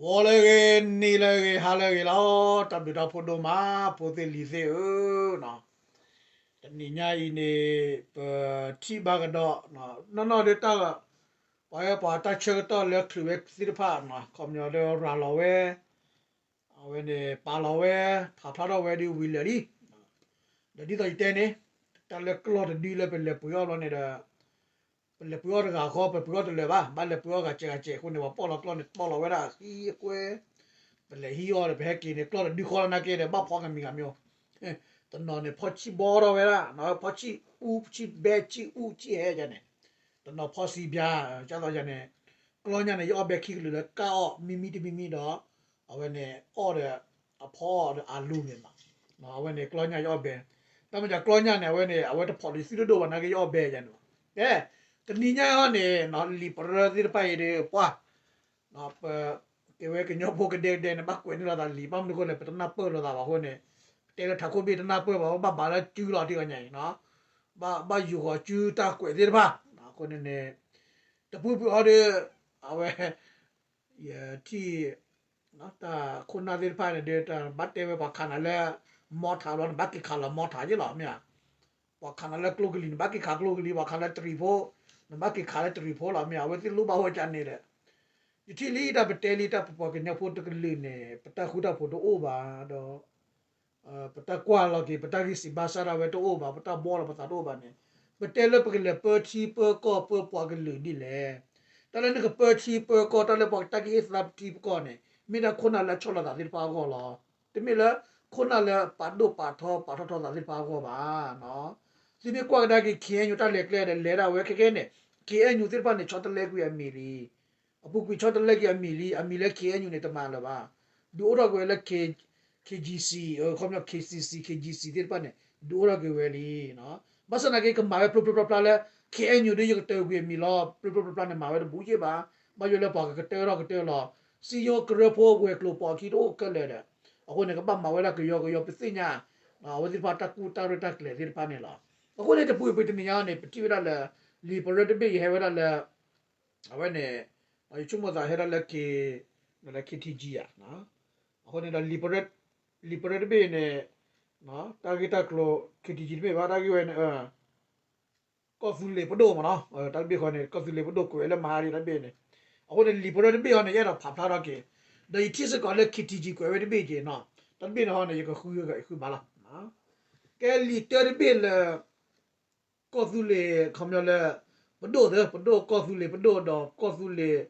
ဂီၤလၢအဂ့ၤ, နံၤလၢအဂ့ၤ, ဟါလၢအဂ့ၤလီၤ. တၢ်ဘျုးတၢ်ဖှိၣ်ဒိၣ်မး ဖိသ့ၣ်လံၤသ့ၣ်ဧၢ, တနံၤညါအံၤန့ၣ် ပထံၣ်ဘၣ်ကဒီး နီၢ်နီၢ်ဒီးတၢ် ပှၤဝဲပှၤတၢ်ဆၢကတီၢ်လၢချုးဝဲသ့ၣ်တဖၣ် ခီပညီဒီးရၤလီၤဝဲ, အဝဲန့ၣ် ပာ်လီၤဝဲ, ဖးဖျါထီၣ်ဝဲဒီးဝံၤလၢာ်လံ. ဒီးဒ်သိးယတဲန့ၣ် တၢ်လၢကျီၢ်တဒုလၢပလဲၤပှ့ၤအီၣ်ဘျီန့ၣ်ဒီး ပလဲၤပှ့ၤအီၣ်တဂၤဃီ ပပှ့ၤအီၣ်တလၢာ်ဘၣ်, ဘၣ်လဲၤပှ့ၤအီၣ်ဂၤစဲးဂၤစဲးအဃိန့ၣ် ပှၤပီၣ်လီၤကျီၢ်န့ၣ် ပီၣ်လီၤဝဲဒၣ်အဃံအကွဲ, ပလဲၤဟံးအီၣ်ဒီး ပဟဲက့ၤန့ၣ် ကျီၢ်တဒုဃီလီၤနာ်က့ဒီး ဘၣ်ဖီကမံၤဂၤမ့ၢ်, တနီၤန့ၣ် ဖီဆံၣ်ဘီထီၣ်ဝဲဒၣ်, ဖီဆံၣ်အူဆံၣ်ဘဲဆံၣ်အူဆံၣ်ဟဲယါန့ၣ်, တနီၤဖီဆံၣ်ဘျါ, ကၢ်သိးယါန့ၣ်, ကျီၢ်ညါန့ၣ် ယအီၣ်ဘဲခံကလုာ်လၢကၢ်အီၣ်မံမံတမံမံဒီး အဝဲန့ၣ်အီၣ်ဒီးအဖီအီၣ်ဒီးအလူန့ၣ်မး, အဝဲန့ၣ်ကျီၢ်ညါယအီၣ်ဘဲ, တၢ်မ့ၢ်ကၢ်ကျီၢ်ညါန့ၣ် အဝဲန့ၣ် အဝဲတဖီၣ်လံသုတဒိၣ်ဘၣ်နာ်က့ ယအီၣ်ဘဲယါန့ၣ်လီၤ. ကဲ, တနံၤညါအံၤန့ၣ် လံာ်ပရၢသ့ၣ်တဖၣ်အံၤဒီး ပှၤ ပ ကဲဝဲကညီဖိကဒဲကဒဲန့ၣ် ဘၣ်ကွဲးန့ၢ်လိာ်သးလံာ်, ဘၣ်မနုၤအဃိလဲၣ် ပတနၢ်ပၢၢ်လိာ်သးဘၣ်အဃိန့ၣ်, ပတဲလၢထးခိၣ်ဘ့ၣ်တနၢ်ပၢၢ်ဘၣ်, ဘၣ်ဘၣ်လၢစုလီၤတံၢ်အီၤညါအံၤ, ဘၣ်ဘၣ်ယူၤဃီၤစုတၢ်ကွဲးသ့ၣ်တဖၣ်, အဃိန့ၣ်န့ၣ်, တပူၤပူၤအီၤဒီး, အဝဲ ယထံၣ် တၢ်ခိၣ်နၢ်သ့ၣ်တဖၣ်န့ၣ်ဒီး တၢ်ဘၣ်တဲဝဲပှၤခးနၤလၢ မီထးဘျီ နဘၣ်က့ၤခးလီၤမီထးယ့ၣ်လီၤ မ့ၢ်ဧါ, ပှၤခးနၤလၢကျိကလံၤ နဘၣ်က့ၤခးကျိကလံၤ, ပှၤခးလၢတရံးဖိ, နဘၣ်က့ၤခးလၢတရံးဖိလီၤ မ့ၢ်ဧါ, အဝဲသ့ၣ်လိၣ်ဘၣ်ဝဲကန့ၣ်ဒီး, ယထံၣ်လံ တၢ်ပတဲလံ တၢ်ပပှၤကညီဖိတကလုာ်န့ၣ် ပတၢ်ဃူတၢ်ဖိးတအိၣ်ဘၣ်ဒီး ပတၢ်ကွၢ်လီၤက့ၤ ပတၢ်ဂံၢ်စံးဘါစၢ်ဒၣ်ဝဲတအိၣ်ဘၣ်, ပတၢ်ဘှီလီၤပသးတအိၣ်ဘၣ်န့ၣ်, ပတဲလၢပကလဲၤပၢထံပၢကီၢ်ပၢပှၤကလုာ်ဒ်လဲၣ်. တၢ်လၢနကပၢထံပၢကီၢ် တၢ်လၢပှၤတၢ်ကဟ့ၣ်သါပထံပကီၢ်န့ၣ် မ့ၢ်ဒၣ်ခိၣ်နၢ်လၢအဆီၣ်လီၤသးသ့ၣ်တဖၣ်အဂီၢ်လီၤ. တမ့ၢ်လၢ ခိၣ်နၢ်လၢပာ်ဒိၣ်ပာ်ထီပာ်ထီၣ်ထီသးသ့ၣ်တဖၣ်အဂီၢ်ဘၣ်. သုမ့ၢ်ကွၢ်ကဒါက့ၤ ခ့ၣ်အဲၣ်ယူၣ် တၢ်လဲၤကျဲဒီး လဲၤဒၣ်ဝဲခဲကဲန့ၣ်, ခ့ၣ်အဲၣ်ယူၣ် သ့ၣ်တဖၣ်န့ၣ် ဆီတလဲကွံာ်အမံၤလံ အပူၤကွံာ်ဆီတလဲကွံာ်အမံၤလံ, အမံၤလၢ ခ့ၣ်အဲၣ်ယူၣ် န့ၣ် တမၤလၢၤဘၣ်. ဒုးအိၣ်ထီၣ်က့ၤဝဲလၢ ခ့ၣ်ကၠံၣ်စံၣ်, ခီပညီ ခ့ၣ်စံၣ်စံၣ်, ခ့ၣ်ကၠံၣ်စံၣ် သ့ၣ်တဖၣ်န့ၣ် ဒုးအိၣ်ထီၣ်က့ၤဝဲလံ. ဘၣ်ဆၣ်သနာ်က့ ကမၤဝဲဖျိဖျိဖျါဖျါလၢ ခ့ၣ်အဲၣ်ယူၣ် ဒီးယကတၢၢ်ကွံာ်အမံၤလီၤ. ဖျိဖျိဖျါဖျါန့ၣ် မၤဝဲတဘူးက့ဘၣ်. ဘၣ်ယိၣ်လၢပှၤကကတၢၢ်ထီၣ်ကတၢၢ်လီၤ. စံယိကရၢဖိဝဲၤကျိၤပိာ်အခံတအိၣ်ခဲလၢာ်ဒီး, အဃိန့ၣ် ကဘၣ်မၤဝဲဒၣ်ကယီကယီ ပသ့ၣ်ညါ အဝဲသ့ၣ်တဖၣ်တၢ်ကူၣ်တၢ်ရဲၣ်တၢ်ကျဲၤသ့ၣ်တဖၣ်န့ၣ်လီၤ. အဃိန့ၣ် တပူၤကွံာ်တနံၤညါန့ၣ် ပထံၣ်ဝဲဒၣ်လၢ လံာ်ပရၢတဘ့ၣ်အံၤဟဲဝဲဒၣ်လၢ အဝဲန့ၣ် ယဆိကမိၣ်သးဟဲဒၣ်လၢ ခ့ၣ်ထံကၠံၣ် ဧါ. အဃိန့ၣ်ဒီး လံာ်ပရၢတဘ့ၣ်န့ၣ် တၢ်ဂ့ၢ်တၢ်ကျိၤ ခ့ၣ်ထံကၠံၣ် တမ့ၢ်ဘၣ် တၢ်ဂ့ၢ်ဝဲန့ၣ် ကီၢ်သူလ့ၤပဒိၣ်မ့ၢ်နီၤ, တၢ်တဘ့ၣ်ဃီန့ၣ် ကီၢ်သူလ့ၤပဒိၣ်ကွဲးဝဲလၢမဟါဒ်တၢ်တဘ့ၣ်န့ၣ်, အဃိန့ၣ် လံာ်ပရၢတဘ့ၣ်ဃီန့ၣ် ယအဲၣ်ဒိးဖးဖျါထီၣ်က့ၤ, ဒီးယထံၣ်စ့ၢ်ကီးလၢ ခ့ၣ်ထံကၠံၣ် ကွဲးဝဲတဘ့ၣ်က့ၤနီၤ, တၢ်တဘ့ၣ်န့ၣ်ဃီန့ၣ် ယကဃုဂ့ၤဃုဘၣ်လီၤ. ကဲလံာ်တၢတဘ့ၣ်လၢ ကီၢ်သူလ့ၤ ခီပညီလၢ ပဒိၣ်သၢ ပဒိၣ်ကီၢ်သူလ့ၤပဒိၣ်ဒီးကီၢ်သူလ့ၤ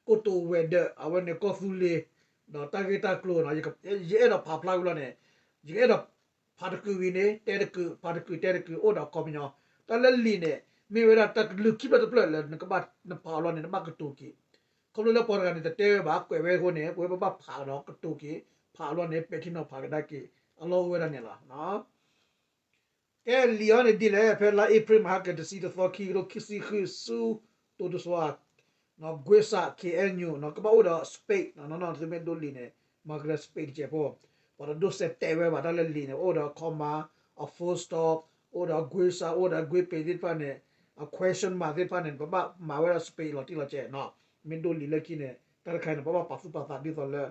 ကိတိာ်ဝဲၤဒၢး အဝဲန့ၣ် ကီၢ်သူလ့ၤ ဒီးတၢ်ဂ့ၢ်တၢ်ကျိၤနီၤ, ယအဲၣ်ဒိးဖးဖျါဝံၤလီၤန့ၣ်, ယကအဲၣ်ဒိး ဖးတကုာ်ဝံၤန့ၣ် တဲတကုာ် ဖးတကုာ်တဲတကုာ် အိၣ်ဒီးခီပညီ, တၢ်လၢလံာ်န့ၣ် မ့ၢ်ဝဲဒၣ်တၢ်ကလုၢ်ခံဖျၢၣ်တဖျၢၣ်လၢနကဘၣ်နဖးအီၤလီၤန့ၣ် နဘၣ်ကတိၤက့ၤ, ခီဖျိလၢပှၤတဂၤန့ၣ် တတဲဝဲဘၣ် ကွဲးဝဲအဃိန့ၣ် ပဝဲပဘၣ်ဖးဒီးကတိၤက့ၤ, ဖးအီၤလီၤန့ၣ် ပဲာ်ထံနီၤဖးကဒါက့ၤ အလီၢ်အိၣ်ဝဲဒၣ်န့ၣ်လီၤ. ကဲလံာ်အီၤန့ၣ်ဒ်လဲၣ်, ဖဲလါအ့ဖြ့ၣ်မဟါကတဆံတသီ ခံကထိခံဆံဃု ဆူတိၤတစွၤ ကွ့စး ခ့ၣ်အဲၣ်ယူၣ် ကဘၣ်အိၣ်ဒီး space နီၤ, နီၤနီၤ သုမ့ၢ်ဒိလံာ်န့ၣ် မၤကရၢ space တစဲးဖိ, ပှၤတဒိးစဲးတဲာ်ဝဲဘၣ် တၢ်လၢလံာ်န့ၣ် အိၣ်ဒီး comma, အ full stop, အိၣ်ဒီးကွ့စး အိၣ်ဒီးကွ့ပ့ၤသ့ၣ်တဖၣ်န့ၣ်, အ question mark သ့ၣ်တဖၣ်န့ၣ် ပဘၣ်မၤဝဲဒၣ် space လီၤတံၢ်လီၤဆဲးနီၤ, မ့ၢ်ဒိလံာ်လၢခံန့ၣ် တၢ်တခါန့ၣ် ပဘၣ်ပာ်သူၣ်ပာ်သးဒ်သိးလၢ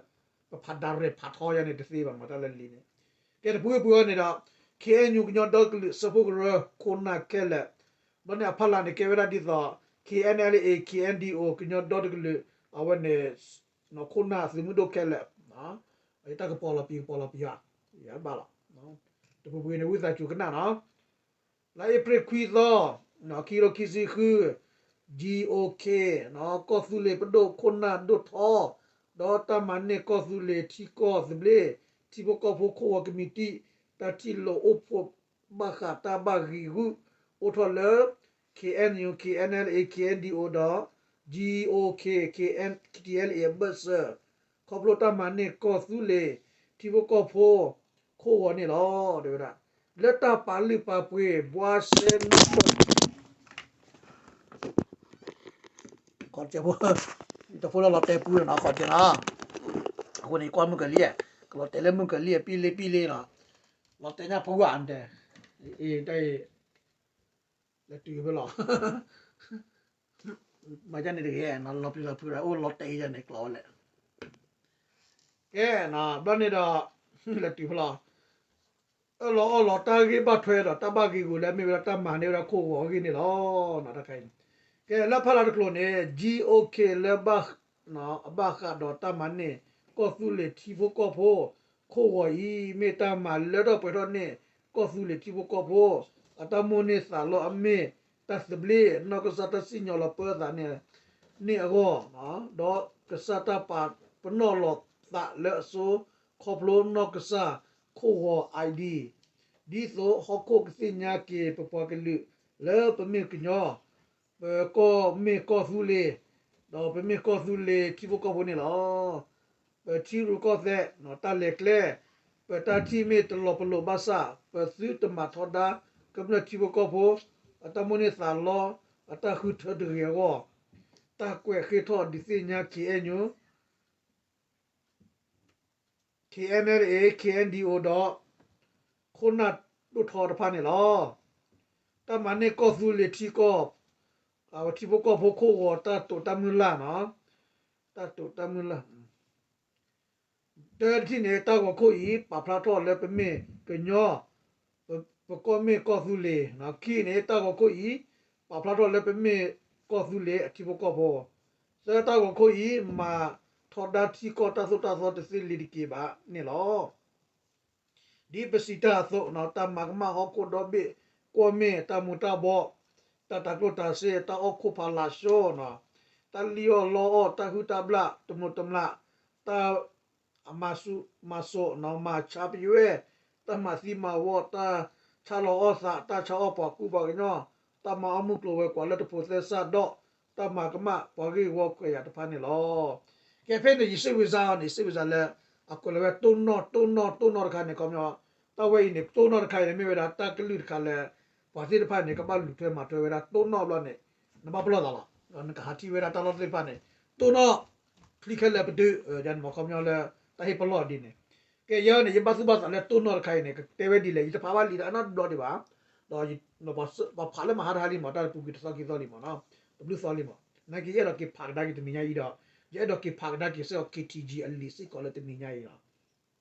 ပဖးဒၣ်ရဲၣ်ဖးထီယါန့ၣ်တသ့ဘၣ်မး တၢ်လၢလံာ်န့ၣ်, ကဲတပူၤပူၤအီၤန့ၣ်ဒီး ခ့ၣ်အဲၣ်ယူၣ် ကညီဒီတကလုာ် စၢဖှိၣ်ကရၢ ခိၣ်နၢ်ခဲလၢာ်, ဘျီန့ၣ်အဖီလာ်န့ၣ် ကဲဝဲဒၣ်ဒ်သိး ခ့ၣ်အဲၣ်ယူၣ် ခ့ၣ်အဲၣ်ယူၣ် ကညီဒီတကလုာ် အဝဲန့ၣ် ခိၣ်နၢ်သုးမုၢ်ဒိၣ်ခဲလၢာ်, တၢ်ကပီၤလီၤပံၤ ကပီၤလီၤပံၤဧါ, ယဘၣ်လီၤ, တပူၤပူၤန့ၣ် ဝံသးစူၤကနၣ်နီၤ လါအ့ဖြ့ၣ်ခွံသီ, ခံကထိခံဆံဃု, ကၠံၣ်အိၣ်ခ့ၣ်, ကီၢ်သူလ့ၤပဒိၣ်ခိၣ်နၢ်ဒိၣ်ထီ, ဒီးတၢ်မၤန့ၢ်ကီၢ်သူလ့ၤထံကီၢ်သဘျ့, ထံဖိကီၢ်ဖိခိၣ်ဝီၤကမံးတံာ်, တၢ်ထံၣ်လိာ်အိၣ်ဖှိၣ်ဘၣ်ဃးတၢ်ဘၣ်ဂံာ်ဂူာ်အိၣ်ထီၣ်လၢ ခ့ၣ်အဲၣ်ယူၣ် ခ့ၣ်အဲၣ်ယူၣ် ခ့ၣ်အဲၣ်ယူၣ် ဒီး ကၠံၣ်အိၣ်ခ့ၣ် ခ့ၣ်အဲၣ်ယူၣ် ထံၣ်အဲၣ်ယူၣ် အဘၢၣ်စၢၤ ခီဖျိတၢ်မၤန့ၢ်ကီၢ်သူလ့ၤ ထံဖိကီၢ်ဖိ ခိၣ်ဝီၤန့ၣ်လီၤ. တဲဝဲဒၣ် လၢတၢ်ပာ်လုၢ်ပာ်ပှ့ၤ ဘှါရှဲနၢ်ပၢၢ် ခီကဲဖိ တဖိလၢလီၤတဲာ်ပူၤနီၤ ခီကဲနီၤ, အဃိန့ၣ် ကွၢ်မုၢ်ကလံၢ်, ကလီၤတဲာ်လၢမုၢ်ကလံၢ် ပံၣ်လ့ပံၣ်လ့နီၤ, လီၤတဲာ်ညါပူၤဧါတဲ, အံၤတဲ လဲၤတုၤဖဲလီၤ မၤယါန့ၣ်တဂ့ၤ, လီၤပျံၤလီၤဖုးဒီး အိၣ်လီၤတဲာ်ယါန့ၣ် ကျီဝဲလဲၣ်. ကဲ, ဘျီန့ၣ်ဒီး လဲၤတုၤဖဲလီၤ အၢၣ်လီၤအီလီၤတၢ်ဂ့ၢ်ဘၣ်ထွဲဒီး တၢ်ဘၣ်ဂ့ၢ်ဂူာ်လၢအမ့ၢ်ဝဲဒၣ်တၢ်မၤန့ၢ်ဝဲဒၣ်ခိၣ်ဂီၤအဂ့ၢ်န့ၣ်လီၤ. တခါအံၤ ကဲ လၢဖးလီၤတကျိၤန့ၣ် GOK လၢ အဘၣ်ဃးဒီးတၢ်မၤန့ၢ်ကီၢ်သူလ့ၤထံဖိကီၢ်ဖိ ခိၣ်ဂီၤအံၤ မ့ၢ်တၢ်မၤလၢထီၣ်ပှဲၤထီၣ်န့ၢ် ကီၢ်သူလ့ၤထံဖိကီၢ်ဖိ အတၢ်မိၣ်န့ၢ်သးလီအမ့ၢ်တၢ်သဘျ့ နီၢ်ကစၢ်တၢ်စံၣ်ညီၣ်လီၤပၢသးန့ၣ် န့ၢ်အဂီၢ်, ဒီးကစၢ်တၢ်ပာ်ပနီၣ်လီၤသးလၢအစိၤခီဖျိနီၢ်ကစၢ်ခိၣ်ဂီၤ ID, ဒ်သိးဟီၣ်ခိၣ်ကသ့ၣ်ညါက့ၤပပှၤကလုာ်လၢပမ့ၢ်ကညီ, ပကီၢ်မ့ၢ်ကီၢ်သူလ့ၤ, ဒီးပမ့ၢ်ကီၢ်သူလ့ၤထံဖိကီၢ်ဖိန့ၣ်လီၤ. ပထံရူၢ်ကီၢ်သဲးတၢ်လဲၤကျဲ, ပတၢ်ထံၣ်မ့ၢ်တလီၤပလိာ်ဘၣ်ဆၣ် ပသုတမၤထီဒါကမျၢၢ်ထံဖိကီၢ်ဖိ အတၢ်မိၣ်န့ၢ်သးလီ အတၢ်ဃုထၢတဂ့ၤအဂီၢ်, တၢ်ကွဲးဃ့ထီၣ်ဒုးသ့ၣ်ညါ KNU, KNLA, KNDO ဒီး ခိၣ်နၢ်ဒိၣ်ထီတဖၣ်န့ၣ်လီၤ. တၢ်မၤန့ၢ်ကီၢ်သူလ့ၤထံကီၢ်, ထံဖိကီၢ်ဖိခိၣ်ဂီၤတၢ်တိာ်တၢ်မုၢ်လၢ်, တၢ်တိာ်တၢ်မုၢ်လၢ် တထံၣ်န့ၣ် တၢ်ဂီၤခိၣ်အံၤ ပာ်ဖျါထီၣ်လၢပမ့ၢ်ကညီ, ပကီၢ်မ့ၢ်ကီၢ်သူလ့ၤ, ခံန့ၣ် တၢ်ဂီၤခိၣ်အံၤ ပာ်ဖျါထီၣ်လၢပမ့ၢ်ကီၢ်သူလ့ၤအထံဖိကီၢ်ဖိ, သၢ တၢ်ဂီၤခိၣ်အံၤ မၤထီဒါထံကီၢ်တၢ်သိၣ်တၢ်သီတသ့လံၤတက့ၢ်ဘၣ်န့ၣ်လီၤ. ဒ်ပစံးတၢ်အသိး, တၢ်မၤကမၣ်ဟီၣ်ခိၣ်ဒီဘ့ၣ်, ကွီၢ်မ့ၢ်တၢ်မူၤတၢ်ဘှီး, တၢ်တၤကျိၣ်တၤစ့, တၢ်အီၣ်ခိၣ်ဖးလးစိ, တၢ်လံၣ်အီၣ်လီအီၣ်, တၢ်ဟုၣ်တၢ်ဘျၣ်, တမုာ်တမျၢ်, တၢ်အမၤစိးမၤစိး, မၤဆါပယွဲၢ်, တၢ်မၤသံမၤဝီ, တၢ်ဆါလီၤအီၣ်သး, တၢ်ဆါအီၣ်ပှၤကူပှၤကညီ, တၢ်မၤအီၣ်မုၢ်ကျိၤဝဲၤကွာ်လၢတဖိးသဲစးဒီး တၢ်မၤကမၣ်ပှၤဂ့ၢ်ဝီခွဲးယာ်တဖၣ်န့ၣ်လီၤ. ကဲ ဖဲန့ၣ် ယစ့ၣ်ဝံၤစါအီၤန့ၣ် စ့ၣ်ဝံၤစါလၢ အကွဲးလီၤဝဲတိၢ်နီၣ် တိၢ်နီၣ် တိၢ်နီၣ်တခါန့ၣ် ခီပညီ, တၢ်ဝဲအံၤန့ၣ် တိၢ်နီၣ်တခါအံၤန့ၣ် မ့ၢ်ဝဲဒၣ်တၢ်ကလုၢ်တခါလၢ ပှၤသ့ၣ်တဖၣ်န့ၣ် ကဘၣ်လူၤထွဲမၤထွဲဝဲဒၣ်တိၢ်နီၣ်ဘျီန့ၣ် နဘၣ်ပလီၢ်သးလီၤ. နကဟးထံၣ်ဝဲဒၣ်တၢ်လီၢ်သ့ၣ်တဖၣ်န့ၣ် တိၢ်နီၣ် ချံခဲလၢာ်ပတုာ်, ယန့ၣ်မ့ၢ်ခီပညီလၢ တၢ်ဟ့ၣ်ပလီၢ်ဒ်န့ၣ်. ကဲ ယဲန့ၣ် ယဘၣ်သူၣ်ဘၣ်သးလၢတိၢ်နီၣ်တခါအံၤန့ၣ် ကတဲဝဲဒ်လဲၣ် ယတဖးဘၣ်လံာ်တၢ်အနီတဘျီဒံးဘၣ်. ဒီး ပှၤဖးလၢမဟါတဟါလံမး တၢ်တပူၤကွံာ်တသီခံသီလံမးနီၤ, တဘျုးသီလံမး, နာ်က့ ယအဲၣ်ဒိးက့ၤဖးကဒါက့ၤတနံၤညါအံၤဒီး ယအဲၣ်ဒိးက့ၤဖးကဒါက့ၤစ့ၢ်ကီး KTG အလံာ်စ့ၢ်ကီးလၢတနံၤညါ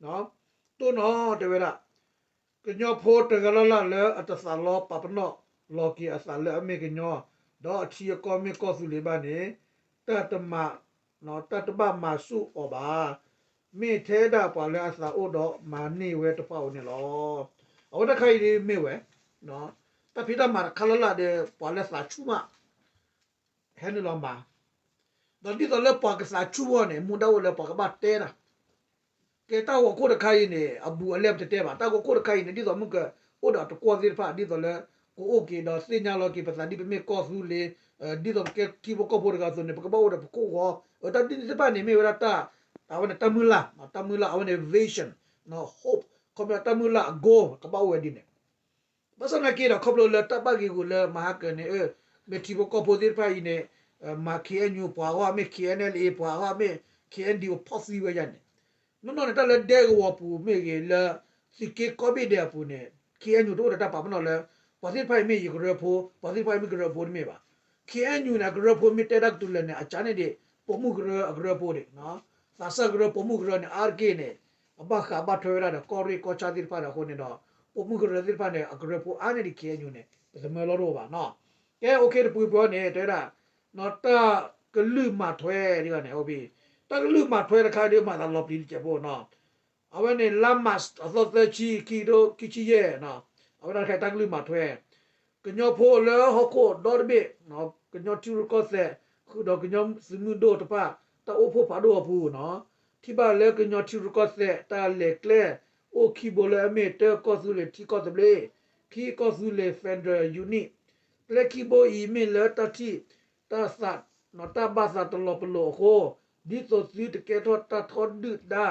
အံၤလီၤ. တိၢ်နီၣ်တဲဝဲဒၣ် ကညီဖိတဂၤလၢ်လၢ်လၢအတသးလီပာ်ပနီၣ်လီၤက့ၤအသးလၢအမ့ၢ်ကညီ, ဒီးအထံအကီၢ်မ့ၢ်ကီၢ်သူလ့ၤဘၣ်န့ၣ် တၢ်တမၤ တၢ်တဘၣ်မၤဆူၣ်အီၤဘၣ်. မ့ၢ်ထဲဒၣ်ပှၤလၢအသးအိၣ်ဒီးမၤန့ၢ်ဝဲတဖၣ်ဧိၤန့ၣ်လီၤ. အဝဲတၢ်ခါအံၤဒ်မ့ၢ်ဝဲ တၢ်ဖံးတၢ်မၤတခါလၢ်လၢ်ဒီး ပှၤလၢသးဆူၣ်မး ဟဲနုာ်လီၤမၤ, ဒီးဒ်သိးလၢပှၤကသးဆူၣ်အဂီၢ်န့ၣ် မူဒါအိၣ်လၢပှၤကဘၣ်တဲတၢ်, ကဲတၢ်ဂီၤခိၣ်တခါအံၤန့ၣ် အဘူးအလဲပတတဲဘၣ်. တၢ်ဂီၤခိၣ်တခါအံၤန့ၣ် ဒ်သိးမုၢ်ကအိၣ်ဒီးတကွီၢ်သ့ၣ်တဖၣ် ဒ်သိးလၢ ကအိၣ်က့ၤဒီးသ့ၣ်ညါလီၤက့ၤပသးဒ်ပမ့ၢ်ကီၢ်သူလ့ၤ, ဒ်သိးပကဲထံဖိကီၢ်ဖိတဂၤအသိးန့ၣ် ပကဘၣ်အိၣ်ဒီးပခိၣ်ဂီၤ, တၢ်ဒ်န့ၣ်သ့ၣ်တဖၣ်န့ၣ် မ့ၢ်ဝဲဒၣ်တၢ် အဝဲန့ၣ်တၢ်မုၢ်လၢ်, တၢ်မုၢ်လၢ် အဝဲန့ၣ် vision, hope, ခီပညီတၢ်မုၢ်လၢ်အ goal ကဘၣ်အိၣ်ဝဲဒ်န့ၣ် ဘၣ်ဆၣ်နာ်က့ဒီး ခီဖျိလၢတၢ်ဘၣ်ဂ့ၢ်ဂူာ်လၢမၤဟးကၢၤန့ၣ် မ့ၢ်ထံဖိကီၢ်ဖိသ့ၣ်တဖၣ်အံၤန့ၣ် မၤ KNU ပှၤအဂီၢ်မ့ၢ် KNLA ပှၤအဂီၢ်မ့ၢ် KNDO ဖီၣ်သံဝဲယၤန့ၣ်, နီၢ်နီၢ်န့ၣ် တၢ်လၢဒဲကဝီၤပူၤမ့ၢ်ဂ့ၤ လၢသုးက့ကီၢ်ဘ့ၣ်ဒဲးအပူၤန့ၣ် KNU တအိၣ်ဒီးတၢ်ပာ်ပနီၣ်လၢ ပှၤသ့ၣ်တဖၣ်အံၤမ့ၢ်ယကရၢဖိ ပှၤသ့ၣ်တဖၣ်အံၤမ့ၢ်ကရၢဖိတမ့ၢ်ဘၣ်. KNU န့ၣ် အကရၢဖိမ့ၢ်တဲတၢ်ကတုၤလၢာ်န့ၣ် အကါန့ၣ်ဒံး ပိာ်မုၣ်ကရၢအကရၢဖိန့ၣ် သးစၢ်ကရၢပိာ်မုၣ်ကရၢန့ၣ် အါတက့ၢ်န့ၣ် အဘၣ်ဃးဘၣ်ထွဲဝဲဒၣ်ဒီးကီၢ်ရ့ၣ်ကီၢ်ဆၣ်သ့ၣ်တဖၣ်ဒီးအဃိန့ၣ်ဒီး ပိာ်မုၣ်ကရၢသ့ၣ်တဖၣ်န့ၣ် အကရၢဖိအါန့ၢ်ဒံး KNU န့ၣ် ပသမၢလီၤတအိၣ်ဘၣ်နီၤ. ကဲ okay တပူၤပူၤန့ၣ် တဲဝဲဒၣ် တၢ်ကလုၢ်မၤထွဲဒ်န့ၣ် တၢ်ကလုၢ်မၤထွဲတခါဒ် မၤသးလီၤပျံၤတစဲးဖိနီၤ အဝဲန့ၣ် လါမၢ်ၡး အသီသၢဆံ ခံကထိခံဆံယဲၢ်, အဝဲဒၣ်တခါတၢ်ကလုၢ်မၤထွဲ ကညီဖိလၢဟီၣ်ခိၣ်ဒီတဘ့ၣ်, ကညီထံရူၢ်ကီၢ်သဲး ဃုာ်ဒီးကညီသုးမုၢ်ဒိၣ်တဖၣ် တၢ်အိၣ်ဖှိၣ်ဖးဒိၣ်အပူၤနီၤ, ထံၣ်ဘၣ်လၢကညီထံရူၢ်ကီၢ်သဲး တၢ်လဲၤကျဲ အိၣ်ခံဘိလၢအမ့ၢ် တၢ ကီၢ်သူလ့ၤ ထံကီၢ်သဘျ့, ခံ ကီၢ်သူလ့ၤ Federal Unit, ကျဲခံဘိအံၤမ့ၢ်လၢတၢ်ထံၣ် တၢ်သး တၢ်ဘၣ်သးတလီၤပလိာ်အဃိ, ဒ်သိးသုတကဲထီၣ်တၢ်ထီဒုၣ်ဒါ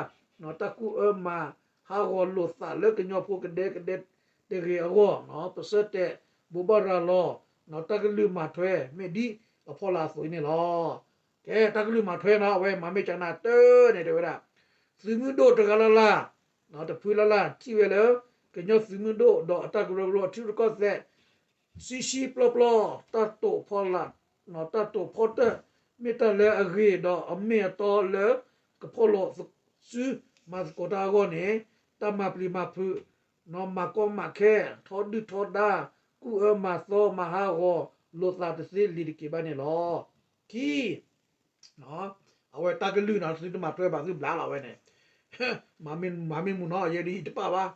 တၢ်ကူၣ်အၢမၤဟးဂီၤလိာ်သးလၢကညီဖိကဒဲကဒဲတဂ့ၤအဂီၢ်, ပဆၢတဲာ်ဘိးဘၣ်ရၤလီၤ တၢ်ကလုၢ်မၤထွဲ မ့ၢ်ဒ်အဖီလာ်အသိးအံၤန့ၣ်လီၤ. ကဲ တၢ်ကလုၢ်မၤထွဲနီၤ အဝဲမၤမ့ၢ်ကနၣ်တၢ်န့ၣ် တဲဝဲဒၣ် သုးမုၢ်ဒိၣ်တဂၤလၢ်လၢ် တဖုလၢ်လၢ် ထံၣ်ဝဲလၢ ကညီသုးမုၢ်ဒိၣ်ဒီးအတၢ်ကရၢကရိထံရူၢ်ကီၢ်သဲး ဆံးဆံးပျီပျီ တၢ်တိာ်ဖီလာ် တၢ်တိာ်ဖီတၢၣ် မ့ၢ်တၢ်လၢအဂ့ၤဒီးအမ့ၢ်အတီလၢ ကဖီၣ်လိာ်စု မၤသကိးတၢ်အဂီၢ်န့ၣ် တၢ်မၤပျံၤမၤဖုး, မၤကီမၤခဲ, ထီဒုၣ်ထီဒါ, ကူၣ်အၢမၤသီမၤဟးဂီၤ, လိာ်သးတသ့လံၤတက့ၤဘၣ်န့ၣ်လီၤ. ခံ အဝဲတၢ်ကလုၢ်နီၤ သုတမၤထွဲဘၣ်သုဘျါလီၤဝဲန့ၣ် မၤမ့ၢ်မူနီၤ ယဲဒ်အံၤတပၣ်ဘၣ်.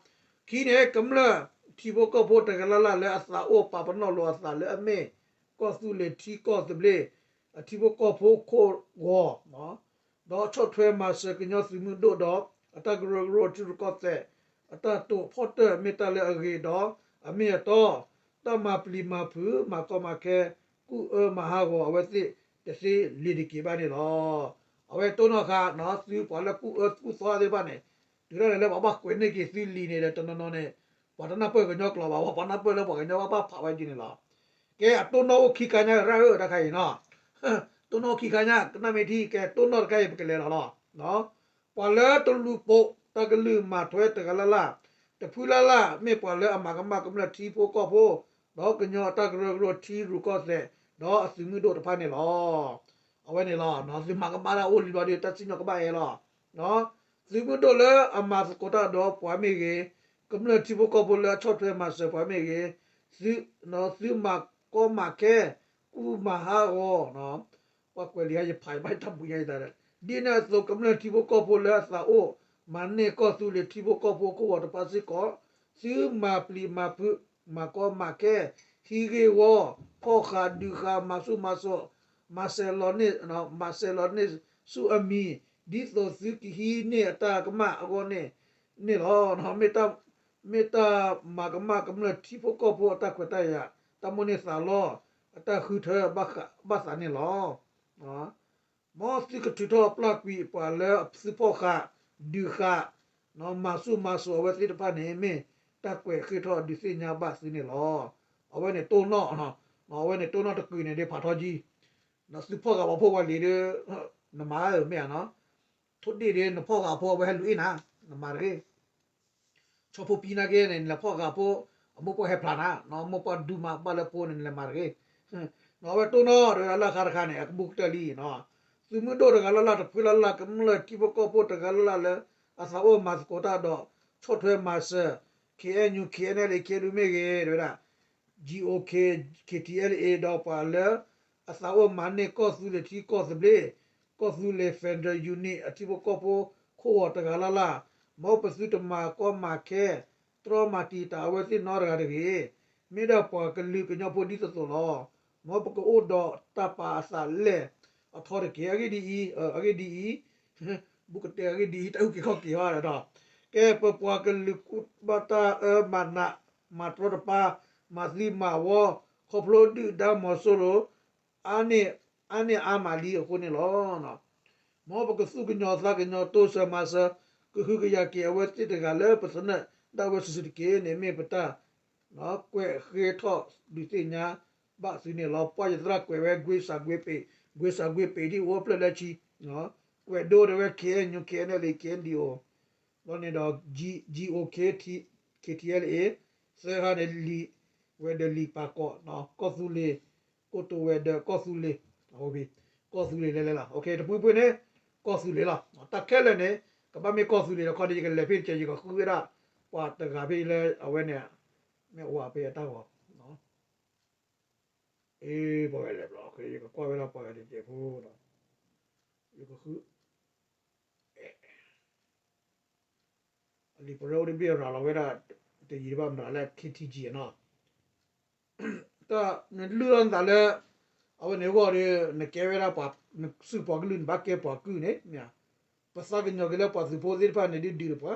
ခံန့ၣ် ကမျၢၢ်ထံဖိကီၢ်ဖိတဂၤလၢ်လၢ်လၢအသးအိၣ်ပာ်ပနီၣ်လိာ်အသးလၢအမ့ၢ် ကီၢ်သူလ့ၤထံကီၢ်သဘျ့ အထံဖိကီၢ်ဖိခိၣ်ဂီၤ ဒီးဆီၣ်ထွဲမၤစၢၤကညီသုးမုၢ်ဒိၣ်ဒီး အတၢ်ကရၢကရိထံရူၢ်ကီၢ်သဲး အတၢ်တိာ်ဖီၣ်တၢၢ်မ့ၢ်တၢ်လၢအဂ့ၤဒီး အမ့ၢ်အတီ တၢ်မၤပျံၤမၤဖုး မၤကီမၤခဲ ကူၣ်အၢမၤဟးဂီၤအဝဲသ့ၣ်တသ့လံၤတက့ၤဘၣ်န့ၣ်လီၤ. အဝဲတိၢ်နီၣ်ဃာ် သုပှၤလၢကူၣ်အၢကူၣ်သီသ့ၣ်တဖၣ်န့ၣ် တုၤဒၣ်လဲာ်လၢပှၤဘၣ်ကွဲးန့ၢ်က့ၤသုလံၤန့ၣ်ဒီး တနီၤနီၤန့ၣ် ပှၤတနၢ်ပၢၢ်ကညီကျိာ်ဘၣ် ပှၤနၢ်ပၢၢ်လၢပှၤကညီဘၣ်ဘၣ်ဖးဝဲဒ်န့ၣ်လီၤ. ကဲ အတိၢ်နီၣ်အိၣ်ခံခါညါရၣ်ဧၢ တၢ်ခါအံၤနီၤ တိၢ်နီၣ်အိၣ်ခံခါညါ ကနၣ်မ့ၢ်ထံ ကဲတိၢ်နီၣ်တခါအံၤ ပကလဲၤလီၤလီၤ. ပှၤလၢတလူၤပိာ်တၢ်ကလုၢ်မၤထွဲတဂၤလၢ်လၢ် တဖုလၢ်လၢ် မ့ၢ်ပှၤလၢအမၤကမၣ်ကမျၢၢ်ထံဖိကီၢ်ဖိ ဒီးကညီအတၢ်ကရၢကရိထံရူၢ်ကီၢ်သဲး ဒီးအသုးမုၢ်ဒိၣ်တဖၣ်န့ၣ်လီၤ. အဝဲန့ၣ်လီၤ သုမၤကမၣ်တၢ်အိၣ်လံဘျီဒီး တၢ်စံၣ်ညီၣ်ကဘၣ်အဲၣ်လီၤ. သုးမုၢ်ဒိၣ်လၢအမၤသကိးတၢ်ဒီးပှၤမ့ၢ်ဂ့ၤ, ကမျၢၢ်ထံဖိကီၢ်ဖိလၢအဆီၣ်ထွဲမၤစၢၤပှၤမ့ၢ်ဂ့ၤ, သုမၤကီမၤခဲ, ကူၣ်မၤဟးဂီၤ, ပှၤကွဲးလံာ်ဟါယဖးယဘၣ်တၢ်ပူၤညါယသးဒီး ဒ်န့ၣ်အသိး ကမျၢၢ်ထံဖိကီၢ်ဖိလၢအသးအိၣ် မၤန့ၢ်ကီၢ်သူလ့ၤထံဖိကီၢ်ဖိခိၣ်ဂီၤတဖၣ်စ့ၢ်ကီး သုမၤပျံၤမၤဖုး, မၤကီမၤခဲ, ဟံးဂ့ၢ်ဝီ, ဖီၣ်ဃာ်ဒုးဃာ် မၤဆူၣ်မၤစိး, မၤစၢၤလီၤန့ၢ်, မၤစၢၤလီၤန့ၢ်ဆူၣ်အမံၤ, ဒ်သိးသုကဟံးန့ၢ်အတၢ်ကမၣ်အဂီၢ်န့ၣ်န့ၣ်လီၤ. မ့ၢ်တၢ်မၤကမၣ်ကမျၢၢ်ထံဖိကီၢ်ဖိအတၢ်ခွဲးတၢ်ယာ်, တၢ်မိၣ်န့ၢ်သးလီ, အတၢ်ဃုထၢဘၣ်သးန့ၣ်လီၤ. မ်သုကထုးထီၣ်ပျၢ်ကွံာ်ပှၤလၢသုဖီၣ်ဃာ်, ဒုးဃာ်, မၤဆူၣ်မၤစိးအဝဲသ့ၣ်တဖၣ်န့ၣ် မ့ၢ်တၢ်ကွဲးဃ့ထီၣ်ဒုးသ့ၣ်ညါဘၣ်သုန့ၣ်လီၤ. အဝဲန့ၣ်တိၢ်နီၣ်, အဝဲန့ၣ်တိၢ်နီၣ်တကုာ်န့ၣ်ဒ်ဖးထီကံ, သုဖီၣ်ဃာ်ပှၤဖိပှၤလံၤဒီး နမၤဧၢမ့ၢ်ဧါနီၤ, ထိၣ်ဒ့ၣ်ဒီးနဖီၣ်ဃာ်ဖိအဝဲဟဲလူၤအ့ၣ်နၤ, နမၤတဂ့ၤ ဆီဖိပံနာ်က့န့ၣ် နလဲၤဖီၣ်ဃာ်ဖိ, အမိၢ်ပှၢ်ဟဲဖျါနၤ, နမိၢ်ပှၢ်ဒူမၤဘၣ်လၢဖိန့ၣ် နလဲၤမၤတဂ့ၤ. အဝဲတိၢ်နီၣ်တဂၤလၢ်ခါတခါန့ၣ် အကဘူၣ်ကတၢၢ်လံနီၤ, သုးမုၢ်ဒိၣ်တဂၤလၢ်လၢ် တဖုလၢ်လၢ် ကမျၢၢ်ထံဖိကီၢ်ဖိတဂၤလၢ်လၢ်လၢ အသးအိၣ်မၤသကိးတၢ်ဒီး ဆီၣ်ထွဲမၤစၢၤ ခ့ၣ်အဲၣ်ယူၣ် ခ့ၣ်အဲၣ်ယူၣ် ခ့ၣ်အဲၣ်ယူၣ် မ့ၢ်ဂ့ၤ တဝဲဒၣ် GOK, KTLA ဒီးပှၤလၢ အသးအိၣ်မၤန့ၢ်ကီၢ်သူလ့ၤထံကီၢ်သဘျ့, ကီၢ်သူလ့ၤ Federal Unit အထံဖိကီၢ်ဖိခိၣ်ဂီၤတဂၤလၢ်လၢ်, မ်ပသုတမၤကီမၤခဲ, တြီမၤတံာ်တာ်အဝဲသ့ၣ်နီတဂၤတဂ့ၤ. မ့ၢ်ဒၣ်ပှၤကလုာ်ကညီဖိဒ်သိးသိးလီၤ. မ်ပကအိၣ်ဒီးတၢ်ပာ်အသးလဲၣ်အထီတက့ၢ်. အဂ့ၢ်ဒ်အံၤ, အဂ့ၢ်ဒ်အံၤ, ဘူးကတဲအဂ့ၢ်ဒ်အံၤ တၢ်အုၣ်က့ၤခီၣ်က့ၤဟီဒီး, ကဲပပှၤကလုာ်ကူၣ်ဘၣ်တၢ်အၢမၤနး, မၤတြီတပါ, မၤသံမၤဝီ, ခီဖျိဒုၣ်ဒါမီၤစိရိၤ အါန့ၢ်, အါန့ၢ်အါမးလံအဃိန့ၣ်လီၤ. မ်ပကသူၣ်ကညီၤသးကညီၤ တိစၢၤမၤစၢၤ ကဟုကယာ်က့ၤအဝဲသ့ၣ်တဂၤလၢပသနၢၣ်ဒၣ်ဝဲစုာ်စုာ်တက့ၢ်န့ၣ် မ့ၢ်ပတၢ် ကွဲးဃ့ထီၣ်ဒုးသ့ၣ်ညါဘၣ်သုန့ၣ်လီၤ. ပှၤယသရၣ်ကွဲးဝဲ ကွ့စၢ်ကွ့ပ့း, ကွ့စၢ်ကွ့ပ့းဒ်အိၣ်ဖျၢၣ်လၢဆံ, ကွဲးဒိတဲဝဲ KNU, KNLA, KNDO ဘျီန့ၣ်ဒီး GOK, KTLA, သၢခါန့ၣ် လံာ်ဝဲၤဒၢးလံာ်ပာ်ကီး ကီၢ်သူလ့ၤ, ကိတိာ်ဝဲၤဒၢးကီၢ်သူလ့ၤ, ကီၢ်သူလ့ၤလဲၤလဲၤလီၤ. တပူၤပူၤန့ၣ် ကီၢ်သူလ့ၤလီၤ. တၢ်ခဲလၢာ်န့ၣ် ကဘၣ်မ့ၢ်ကီၢ်သူလ့ၤဒီးခီဒီး ယကလဲၤဖဲတကဲး ယကဃုဝဲဒၣ် ပှၤတဂၤဖဲလၢအဝဲန့ၣ် မ့ၢ်အဝဲဖဲအတၢ်ဂီၤ အ့ ပှၤဂၤလဲၤဘျီ ယကကွၢ်ဝဲဒၣ်ပှၤဂၤတစဲးဖိဒီး ယကဃု အလံာ်ပရၢအိၣ်တဘ့ၣ်ရၤလီၤဝဲဒၣ် တယံာ်တဘၣ်မတၤလၢ KTG နီၤ, တၢ်နလုၢ်ထီၣ်နသးလၢ အဝဲန့ၣ်အဂီၢ်ဒီး နကဲဝဲဒၣ်ပှၤ နစုပှၤကလုာ် နဘၣ်ကဲပှၤကုၢ်န့ၣ် မ့ၢ်ဧါ, ပသးကညီၤက့ၤလၢပှၤသုးဖိသ့ၣ်တဖၣ်န့ၣ်ဒုးဒုးတပှၤ,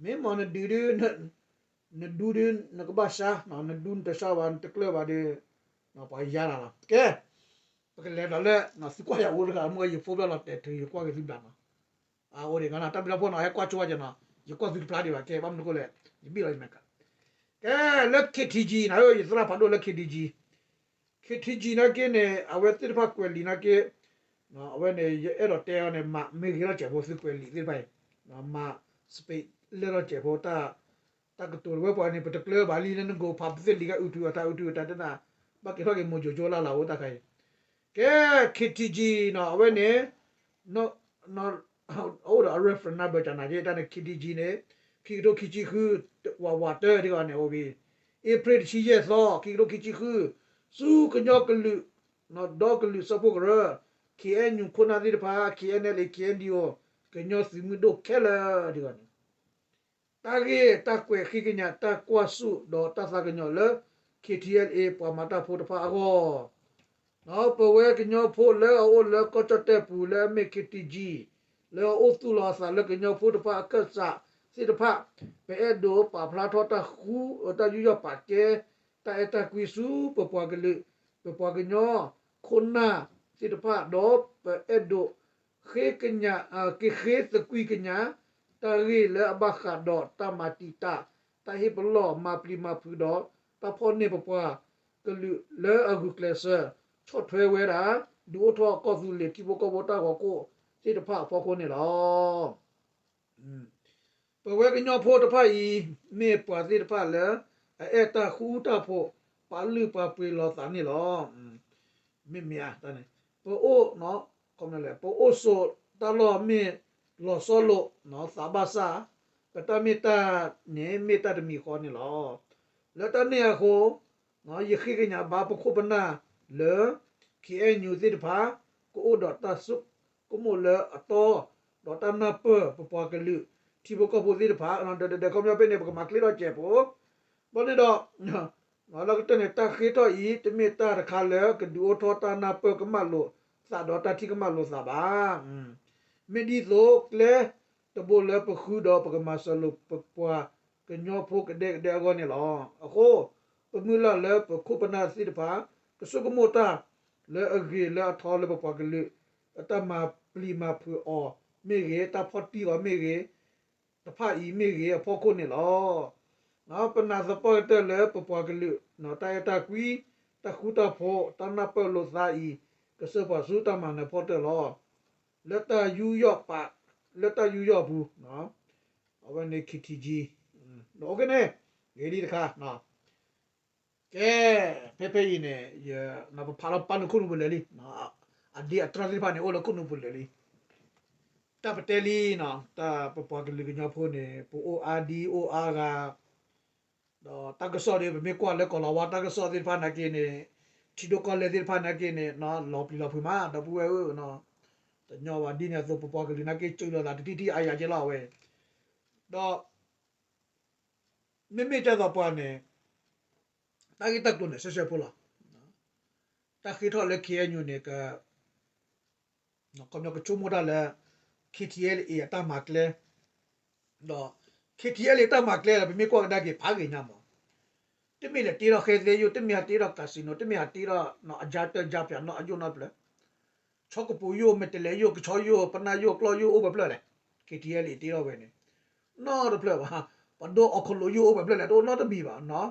မ့ၢ်မ့ၢ်နဒုးဒုး နဒူဒုး နကဘၣ်ဆါ, နဒူနတဆါဘၣ် နတကျၢၢ်ဘၣ်ဒီး ပှၤယါနၤလီၤ. ကဲ ပကလဲၤဒီးလၢ သုကွၢ်ယၤအိၣ်တဂၤ မ့ၢ်ယဖိဘျီလီၤတဲာ်ထုး ယကွၢ်က့ၤသုဘျးနီၤ, အိၣ်ဒံး တၢ်ဘျုးဖှိၣ်နီၤ ဟဲကွၢ်ဆိယၤနီၤ, ယကွၢ်သုတဖျါဒံးဘၣ် ကဲ ဘၣ်မနုၤဃိလဲၣ် ယဘံၣ်လီၤယမဲာ်က ကဲ လၢ KTG နၤဧၢ ယသရၣ်ဖးဒိၣ်လၢ KTG, KTG နာ်က့န့ၣ် အဝဲသ့ၣ်တဖၣ်ကွဲးလံာ်နာ်က့ အဝဲန့ၣ် ယအဲၣ်ဒိးတဲအီၤန့ၣ် မၤမ့ၢ်ဂ့ၤထီၣ်စဲးဖိ သုကွဲးလံာ်သ့ၣ်တဖၣ်အံၤ, မၤ space လဲၢ်ထီၣ်စဲးဖိ တၢ် တၢ်ကတိၤတဝဲပှၤန့ၣ် ပတကျၢၤဘၣ်လံ လၢနကိးဖးပသ့ၣ်လံၤကအုးထုးအတၢ်အုးထုးအတၢ်တနၢ် ဘၣ်ကဲထီၣ်က့ၤမိၢ်ယိၤကၠိလၢ်လၢ်အိၣ်တၢ်ခါအံၤ, ကဲ KTG နီၤ အဝဲန့ၣ် နီၤ အအိၣ်ဒီးအ reference number ကနၤက့ တၢ်န့ၣ် KTG န့ၣ် ခံကထိခံဆံဃု ဝးဝးတၢ ဒ်ဂီၤန့ၣ် အိၣ်ဘံ April တဆံယဲၢ်သီ ခံကထိခံဆံဃု ဆူကညီကလုာ် ဒီကလုာ်စၢဖှိၣ်ကရၢ KNU ခိၣ်နၢ်သ့ၣ်တဖၣ် KNLA KNDO ကညီသုးမုၢ်ဒိၣ်ခဲလၢာ်ဒ်ဂီၤန့ၣ် တၢ်ဂ့ၢ်တၢ်ကွဲးဃ့ကညး တၢ်ကွၢ်ဆူၣ်ဒီးတၢ်သးကညီၤလၢ KTLA ပှၤမၤတၢ်ဖိတဖၣ်အဂီၢ် ဒီးပဝဲကညီဖိလၢအအိၣ်လၢကီၢ်ကၠီၣ်တဲၣ်ပူၤ လၢအမ့ၢ် KTG လၢအအိၣ်သူၣ်လီၤအသးလၢကညီဖိတဖၣ်အခၢၣ်စးသ့ၣ်တဖၣ် ပအဲၣ်ဒိးပာ်ဖျါထီၣ်တၢ်ဃူ တၢ်ယူးယီၣ်ပာ်ကဲ တၢ်အဲၣ်တၢ်ကွံဆူပပှၤကလုာ် ပပှၤကညီ ခိၣ်နၢ်သ့ၣ်တဖၣ် ဒီးပအဲၣ်ဒိး ဃ့ကညး ကဃ့သကွံာ်ကညး တၢ်ဂ့ၢ်လၢအဘၣ်ဃးဒီးတၢ်မၤတံာ်တာ် တၢ်ဟ့ၣ်ပလီၢ်မၤပျံၤမၤဖုးဒီး တၢ်ဖီၣ်န့ၢ်ပပှၤကလုာ်လၢအဂုာ်ကျဲးစၢး ဆီၣ်ထွဲဝဲဒၣ် ဒုးအိၣ်ထီၣ်ကီၢ်သူလ့ၤ ထံဖိကီၢ်ဖိတၢ်ဂီၤခိၣ်သ့ၣ်တဖၣ်အဖီခိၣ်န့ၣ်လီၤ. ပဝဲကညီဖိတဖၣ်အံၤ မ့ၢ်ပှၤသ့ၣ်တဖၣ်လၢ အအဲၣ်တၢ်ဃူတၢ်ဖိး ပာ်လုၢ်ပာ်ပှ့ၤလီၤသးန့ၣ်လီၤ. မ့မ့ၢ် ပအိၣ် ပအိၣ်ဆိးတၢ်လီၢ်မ့ၢ်လီၤဆီလိာ်သးဘၣ်ဆၣ် ပတၢ်မ့ၢ်တၢ်န့ၣ် မ့ၢ်တၢ်တမံၤဃီန့ၣ်လီၤ. လၢတၢ်န့ၣ်အဃိ ယဃ့ကညးဘၣ်ပခိၣ်ပနၢ်လၢ KNU သ့ၣ်တဖၣ် ကအိၣ်ဒီးတၢ်ဆိကမိၣ်လၢအတီ ဒီးတၢ်နၢ်ပၢၢ်ပပှၤကလုာ် ထံဖိကီၢ်ဖိသ့ၣ်တဖၣ် ဒီးဒီးဒီးခီပညီဖဲန့ၣ် ပကမၤချ့ထီၣ်စဲးဖိ ဘၣ်န့ၣ်ဒီး လၢကတၢၢ်န့ၣ် တၢ်ဃ့ထီၣ်အံၤ တမ့ၢ်တၢ်တခါလၢကဒုးအိၣ်ထီၣ်တၢ်နၢ်ပၢၢ်ကမၣ်လိာ်သးဒီးတၢ်ထံၣ်ကမၣ်လိာ်သးဘၣ်. မ့ၢ်ဒ်သိးကျဲတဘိလၢပဃုဒီးပကမၤစၢၤလိာ်ပပှၤကညီဖိကဒဲကဒဲအဂီၢ်န့ၣ်လီၤ. အဃိ ပမုၢ်လၢ်လၢပခိၣ်ပနၢ်သ့ၣ်တဖၣ် ကဆိကမိၣ်တၢ်လၢအဂ့ၤလၢအထီလၢပပှၤကလုာ် အတၢ်မၤပျံၤမၤဖုးအီၤမ့ၢ်ဂ့ၤ တၢ်ဖီၣ်တံၢ်အီၤမ့ၢ်ဂ့ၤ တဖၣ်အံၤမ့ၢ်ဂ့ၤအဖီခိၣ်န့ၣ်လီၤ. ပနာ်သပှၢ်ကတၢၢ်လၢပပှၤကလုာ် တၢ်အဲၣ်တၢ်ကွံ တၢ်ဃူတၢ်ဖိး တၢ်နၢ်ပၢၢ်လိာ်သးအံၤ ကစၢၢ်ပှၤဆူတၢ်မၤနၢၤဖီတၢၢ်လီၤ. လၢတၢ်ယူးယီၣ်ပာ် လၢတၢ်ယူးယီၣ်အပူၤ အဝဲန့ၣ် KTG န့ၣ် ဂ့ၤလံတခါ ကဲ ဖဲဖဲအံၤန့ၣ် ပဖးလီၤပာ်လၢခိၣ်နူာ်ပူၤလၢာ်လံ. အဒ့အတြၢ်သ့ၣ်တဖၣ်န့ၣ် အိၣ်လၢခိၣ်နူာ်ပူၤလၢာ်လံ. တၢ်ပတဲလံ တၢ်ပပှၤကလုာ်ကညီဖိန့ၣ် ပအိၣ်အါဒံအိၣ်အါဂၤ ဒီးတၢ်ကစီၣ်ဒီး ပမ့ၢ်ကွၢ်လၢကီၢ်လီၤဝါတၢ်ကစီၣ်သ့ၣ်တဖၣ်နာ်က့န့ၣ် ထံဒိၣ်ကီၢ်လဲၢ်သ့ၣ်တဖၣ်နာ်က့န့ၣ် လီၤပျံၤလီၤဖုးမး ဒီပုၢ်ဝဲၢ်ဧၢ, တညီဘၣ်ဒ်န့ၣ်အသိး ပပှၤကလုာ်နာ်က့ စၢလီၤသးတထံၣ်ထံၣ်အါယၤကဲလီၤဝဲ, ဒီး မ့မ့ၢ်ကဲသိးပှၤန့ၣ် တၢ်ဂ့ၢ်တၢ်ကျိၤန့ၣ် ဆှဲဆှဲဖိလီၤ. တၢ်ဃ့ထီၣ်လၢ KNU န့ၣ် က ခီပညီကဆိကမိၣ်တၢ်လၢ KTLA အတၢ်မၤကျဲ, ဒီး KTLA တၢ်မၤကျဲဒီး ပမ့ၢ်ကွၢ်ကဒါက့ၤဖးဂ့ၤညါမး, တမ့ၢ်လဲၤတ့ထီၣ်ဃဲသဲယိၣ်, တမ့ၢ်ဟးတ့ထီၣ် casino, တမ့ၢ်ဟးတ့ထီၣ် အကၠါတၢၢ်ကၠါပၠးနီၣ်အယိၣ်နီတဖျၢၣ်, ဆီကပိၤယိၣ်, မဲာ်တဲးလဲးယိၣ်, ကဆီယိၣ်, ပနၢ်ယိၣ်, ကျီၢ်ယိၣ် အိၣ်ပှဲၤဖျၢၣ်လဲၣ်, KTLA တ့ထီၣ်ဝဲန့ၣ်, နီတဖျၢၣ်ဘၣ်, ပဒိၣ်အီခလိာ်ယိၣ်အိၣ်ပှဲၤဖျၢၣ်လဲၣ်, တအိၣ်နီတမံၤဘၣ်နီၤ.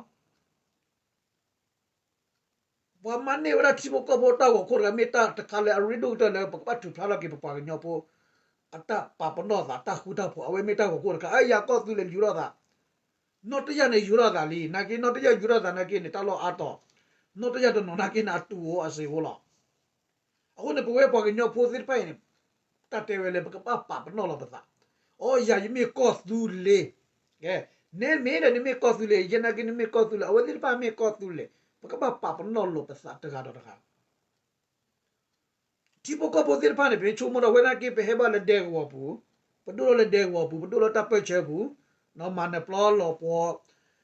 ပှၤမၤန့ၢ်ဝဲဒၣ်ထံဖိကီၢ်ဖိတၢ်ဂီၤခိၣ်တဂၤ မ့ၢ်တၢ်တခါလၢအရ့ဒိၣ်ကတၢၢ်လၢ ပကဘၣ်ထုးဖျါထီၣ်က့ၤပပှၤကညီဖိ အတၢ်ပာ်ပနီၣ်သး တၢ်ဃူတၢ်ဖိး အဝဲမ့ၢ်တၢ်ဂီၤခိၣ်တခါ, အယၤကီၢ်သူလ့ၤယူၤထီၣ်သး, နီၢ်တယၢ်န့ၣ်ယူၤထီၣ်သးလံ, နာ်က့နီၢ်တယၢ်ယူၤထီၣ်သးနာ်က့န့ၣ် တၢ်လီၢ်အါတီၤ, နီၢ်တယၢ်တနီၤနာ်က့န့ၣ် အတူၢ်ဧိၤအစ့ၢ်ဧိၤလီၤ. အဃိန့ၣ် ပဝဲပှၤကညီဖိသ့ၣ်တဖၣ်အံၤန့ၣ် တၢ်တဲဝဲလၢ ပကဘၣ်ပာ်ပနီၣ်လီၤပသး, အိ ယၤယမ့ၢ်ကီၢ်သူလ့ၤ, ကဲ, နမ့ၢ်ဒီးနမ့ၢ်ကီၢ်သူလ့ၤ, ယဲနာ်က့နမ့ၢ်ကီၢ်သူလ့ၤ, အဝဲသ့ၣ်တဖၣ်မ့ၢ်ကီၢ်သူလ့ၤ, ပကဘၣ်ပာ်ပနီၣ်လိာ်ပသးတဂၤဒီးတဂၤ ထံဖိကီၢ်ဖိသ့ၣ်တဖၣ်န့ၣ် ပဆိကမိၣ်ဒီးဝဲနာ်က့ ပဟဲဘၣ်လၢဒဲကဝီၤပူၤ, ပဒိၣ်ထီၣ်လၢဒဲကဝီၤပူၤ, ပဒိၣ်လၢတၢ်ပၢၢ်ဆၢပူၤ, မၤနၢၤပျီလီၤပှီ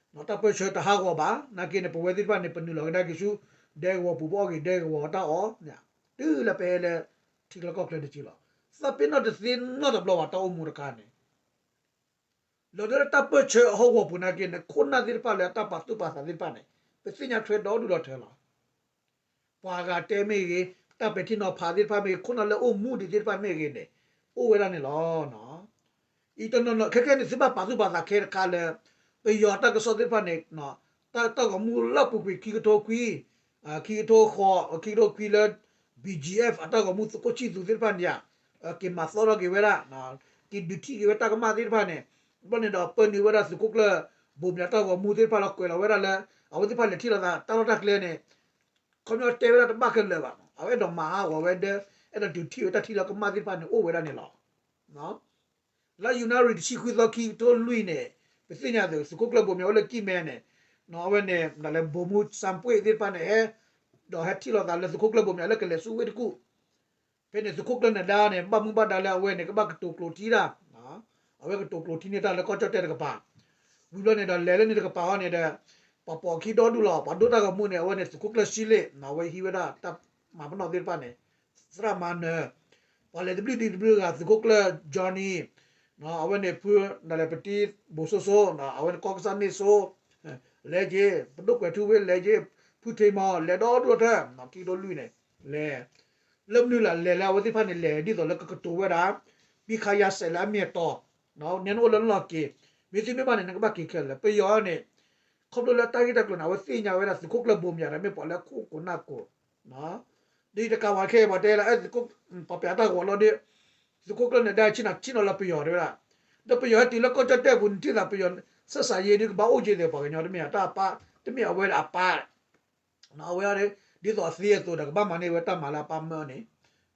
ၤ, တၢ်ပၢၢ်ဆၢတဟးဂီၤဘၣ်, နာ်က့န့ၣ် ပဝဲသ့ၣ်တဖၣ်န့ၣ် ပနုာ်လီၤကဒါက့ၤဆူ ဒဲကဝီၤတၢ်အီၣ်, တုၤလၢပဟဲလၢ ထံချၢကီၢ်ချၢတက့ၢ်လီၤ. သးပ့ၤနီၣ်တသ့နီတဘျီဘၣ် တၢ်အိၣ်မူတခါန့ၣ် လီၤဒၢလၢတၢ်ပၢၢ်ဆၢအဟီၣ်ကဝီၤပူၤနာ်က့န့ၣ် ခိၣ်နၢ်သ့ၣ်တဖၣ်လၢအတၢ်ပာ်သူၣ်ပာ်သးသ့ၣ်တဖၣ်န့ၣ် ပသ့ၣ်ညါထွဲဒီဒူၣ်ဒီထၢလီၤ. ပှၤဂၤတဲမ့ၢ်ဂ့ၤ, တၢ်ပဲာ်ထံနီၤဖးသ့ၣ်တဖၣ်မ့ၢ်ဂ့ၤ, ခိၣ်နၢ်လၢအိၣ်မူဒံးသ့ၣ်တဖၣ်မ့ၢ်ဂ့ၤန့ၣ် အိၣ်ဝဲဒၣ်န့ၣ်လီၤ. အံၤတနီၤနီၤ ခဲကဲန့ၣ် သုဘၣ်ပာ်သူၣ်ပာ်သးခဲတခါလၢ ပယီၤတၢ်ကစီၣ်သ့ၣ်တဖၣ်န့ၣ် တၢ်ဂီၤမူလၢပူၤကွံာ်ခံကထိခွံ, ခံကထိဃိး, ခံကထိခွံလၢ BGF အတၢ်ဂီၤမူသုးခိၣ်ဆံၣ်သူးသ့ၣ်တဖၣ်န့ၣ်ဧါ, က့ၤမၤသီထီၣ်က့ၤဝဲဒၣ်, က့ၤဒုးထံၣ်က့ၤဝဲတၢ်ကမၣ်သ့ၣ်တဖၣ်န့ၣ်, ဘျီန့ၣ်ဒီးပၢနုာ်ဝဲဒၣ်သုးခိၣ်ကျၢၢ် ဘိးမၠးတၢ်ဂီၤမူသ့ၣ်တဖၣ်လၢကွဲးလီၤဝဲဒၣ်လၢ အဝဲသ့ၣ်တဖၣ်လဲၤထံၣ်လိာ်သးတၢ်လီၢ်တၢ်ကျဲန့ၣ် ခီပညီတဲဝဲဒၣ်တဘၣ်ခဲလၢာ်ဘၣ်, အဝဲအဲၣ်ဒိးမၤဟးဂီၤဝဲဒၣ် အဲၣ်ဒိးဒုးထံၣ်ဝဲတၢ်ထံၣ်လၢကမၣ်သ့ၣ်တဖၣ်န့ၣ်အိၣ်ဝဲဒၣ်န့ၣ်လီၤ. လါယနူၤအါရံၤတဆံဃုသီ ခံကထိလွံၢ်န့ၣ် ပသ့ၣ်ညါသုးခိၣ်ကျၢၢ်ဘိမၠးအိၣ်လၢကံၢ်မဲန့ၣ် အဝဲန့ၣ် ဒၣ်လဲာ် ဗိုလ်မှူးစံပွ့ၣ်သ့ၣ်တဖၣ်န့ၣ် ဟဲ ဒီးဟဲထံၣ်လိာ်သးလၢသုးခိၣ်ကျၢၢ်ဘိမၠးလၢကလဲၤဆူဝ့ၢ်တကူၣ် ဖဲန့ၣ်သုးခိၣ်ကျၢၢ်နဒါန့ၣ် ဘၣ်မူဘၣ်ဒါလၢအဝဲန့ၣ် ကဘၣ်ကတိၤကျိးထံတၢ်, အဝဲကတိၤကျိးထံန့ၢ်တၢ်လၢကီၢ်ကၠီၣ်တဲၣ်တကပၤ, ဝံၤဘျီန့ၣ်ဒီးလဲၤလၢန့ၣ်တကပၤဃီန့ၣ်ဒီး ပှၤပိာ်အခံဒီဒူၣ်လီၤ ပှၤဒိၣ်တၢ်ဂီၤမူန့ၣ် အဝဲန့ၣ်သုးခိၣ်ကျၢၢ်စံလ့ၣ် အဝဲဟံးဝဲဒၣ်တၢ်မၤပနီၣ်သ့ၣ်တဖၣ်န့ၣ် သရၣ်မၤနၢၤ ပှၤလဲၤတဘျုးဒံတဘျုးဂၤ သုးခိၣ်ကျၢၢ် Johnny အဝဲန့ၣ်ဖု ဒၣ်လဲာ်ပတံၤဘိၣ်စိစိ အဝဲန့ၣ်ကီၢ်ကစၢ်န့ၣ်စိ လဲၤက့ၤ ပဒိၣ်ကွဲးထူဝ့လဲၤက့ၤ ဖုထံမီၤ လဲၤဒီဒူၣ်ထဲ ခံကထိလွံၢ်န့ၣ် လဲၤ လၢမနုၤလဲၣ် လဲၤလၢအဝဲသ့ၣ်တဖၣ်န့ၣ် လဲၤဒ်သိးလၢကကတိၤဝဲဒၣ် ဘံခါယါစဲးလၢအမ့ၢ်အတီ နဲနအိၣ်လၢလီၢ်က့ၤ မ့ၢ်သုမ့ၢ်ဘၣ်န့ၣ် နကဘၣ်က့ၤခဲလၢာ် ပယီၤန့ၣ် ခီဖျိလၢတၢ်ဂ့ၢ်တၢ်ကျိၤန့ၣ် အဝဲသ့ၣ်ညါဝဲဒၣ်သုးခိၣ်ကျၢၢ်ဘိမၠးဒီး မ့ၢ်ပှၤလၢခိၣ်ကိးနၢ်ကိး ဒ်တကးဝဲခဲအံၤ ပှၤတဲလၢ ပှၤပျးတၢ်ဂီၤလီၤဒီး သုးခိၣ်ကျၢၢ်နဒါဆ့ၣ်နီၤလၢပယီၤတဲဝဲဒၣ် ဒီးပယီၤဟဲတုၤလၢကီၢ်ကၠီၣ်တဲၣ်ပူၤ နထံၣ်သးပယီၤ ဆက်ဆံရေးဒုး ကဘၣ်အိၣ်က့ၤသ့ၣ် ပှၤကညီတမ့ၢ်အတၢ်အပၢ် တမ့ၢ်အဝဲဒၣ်အပၢ် အဝဲအံၤ ဒ်သိးအသ့အသိးဒီး ကဘၣ်မၤန့ၢ်ဝဲတၢ်မၤလၢအပၢ်မၢန့ၣ်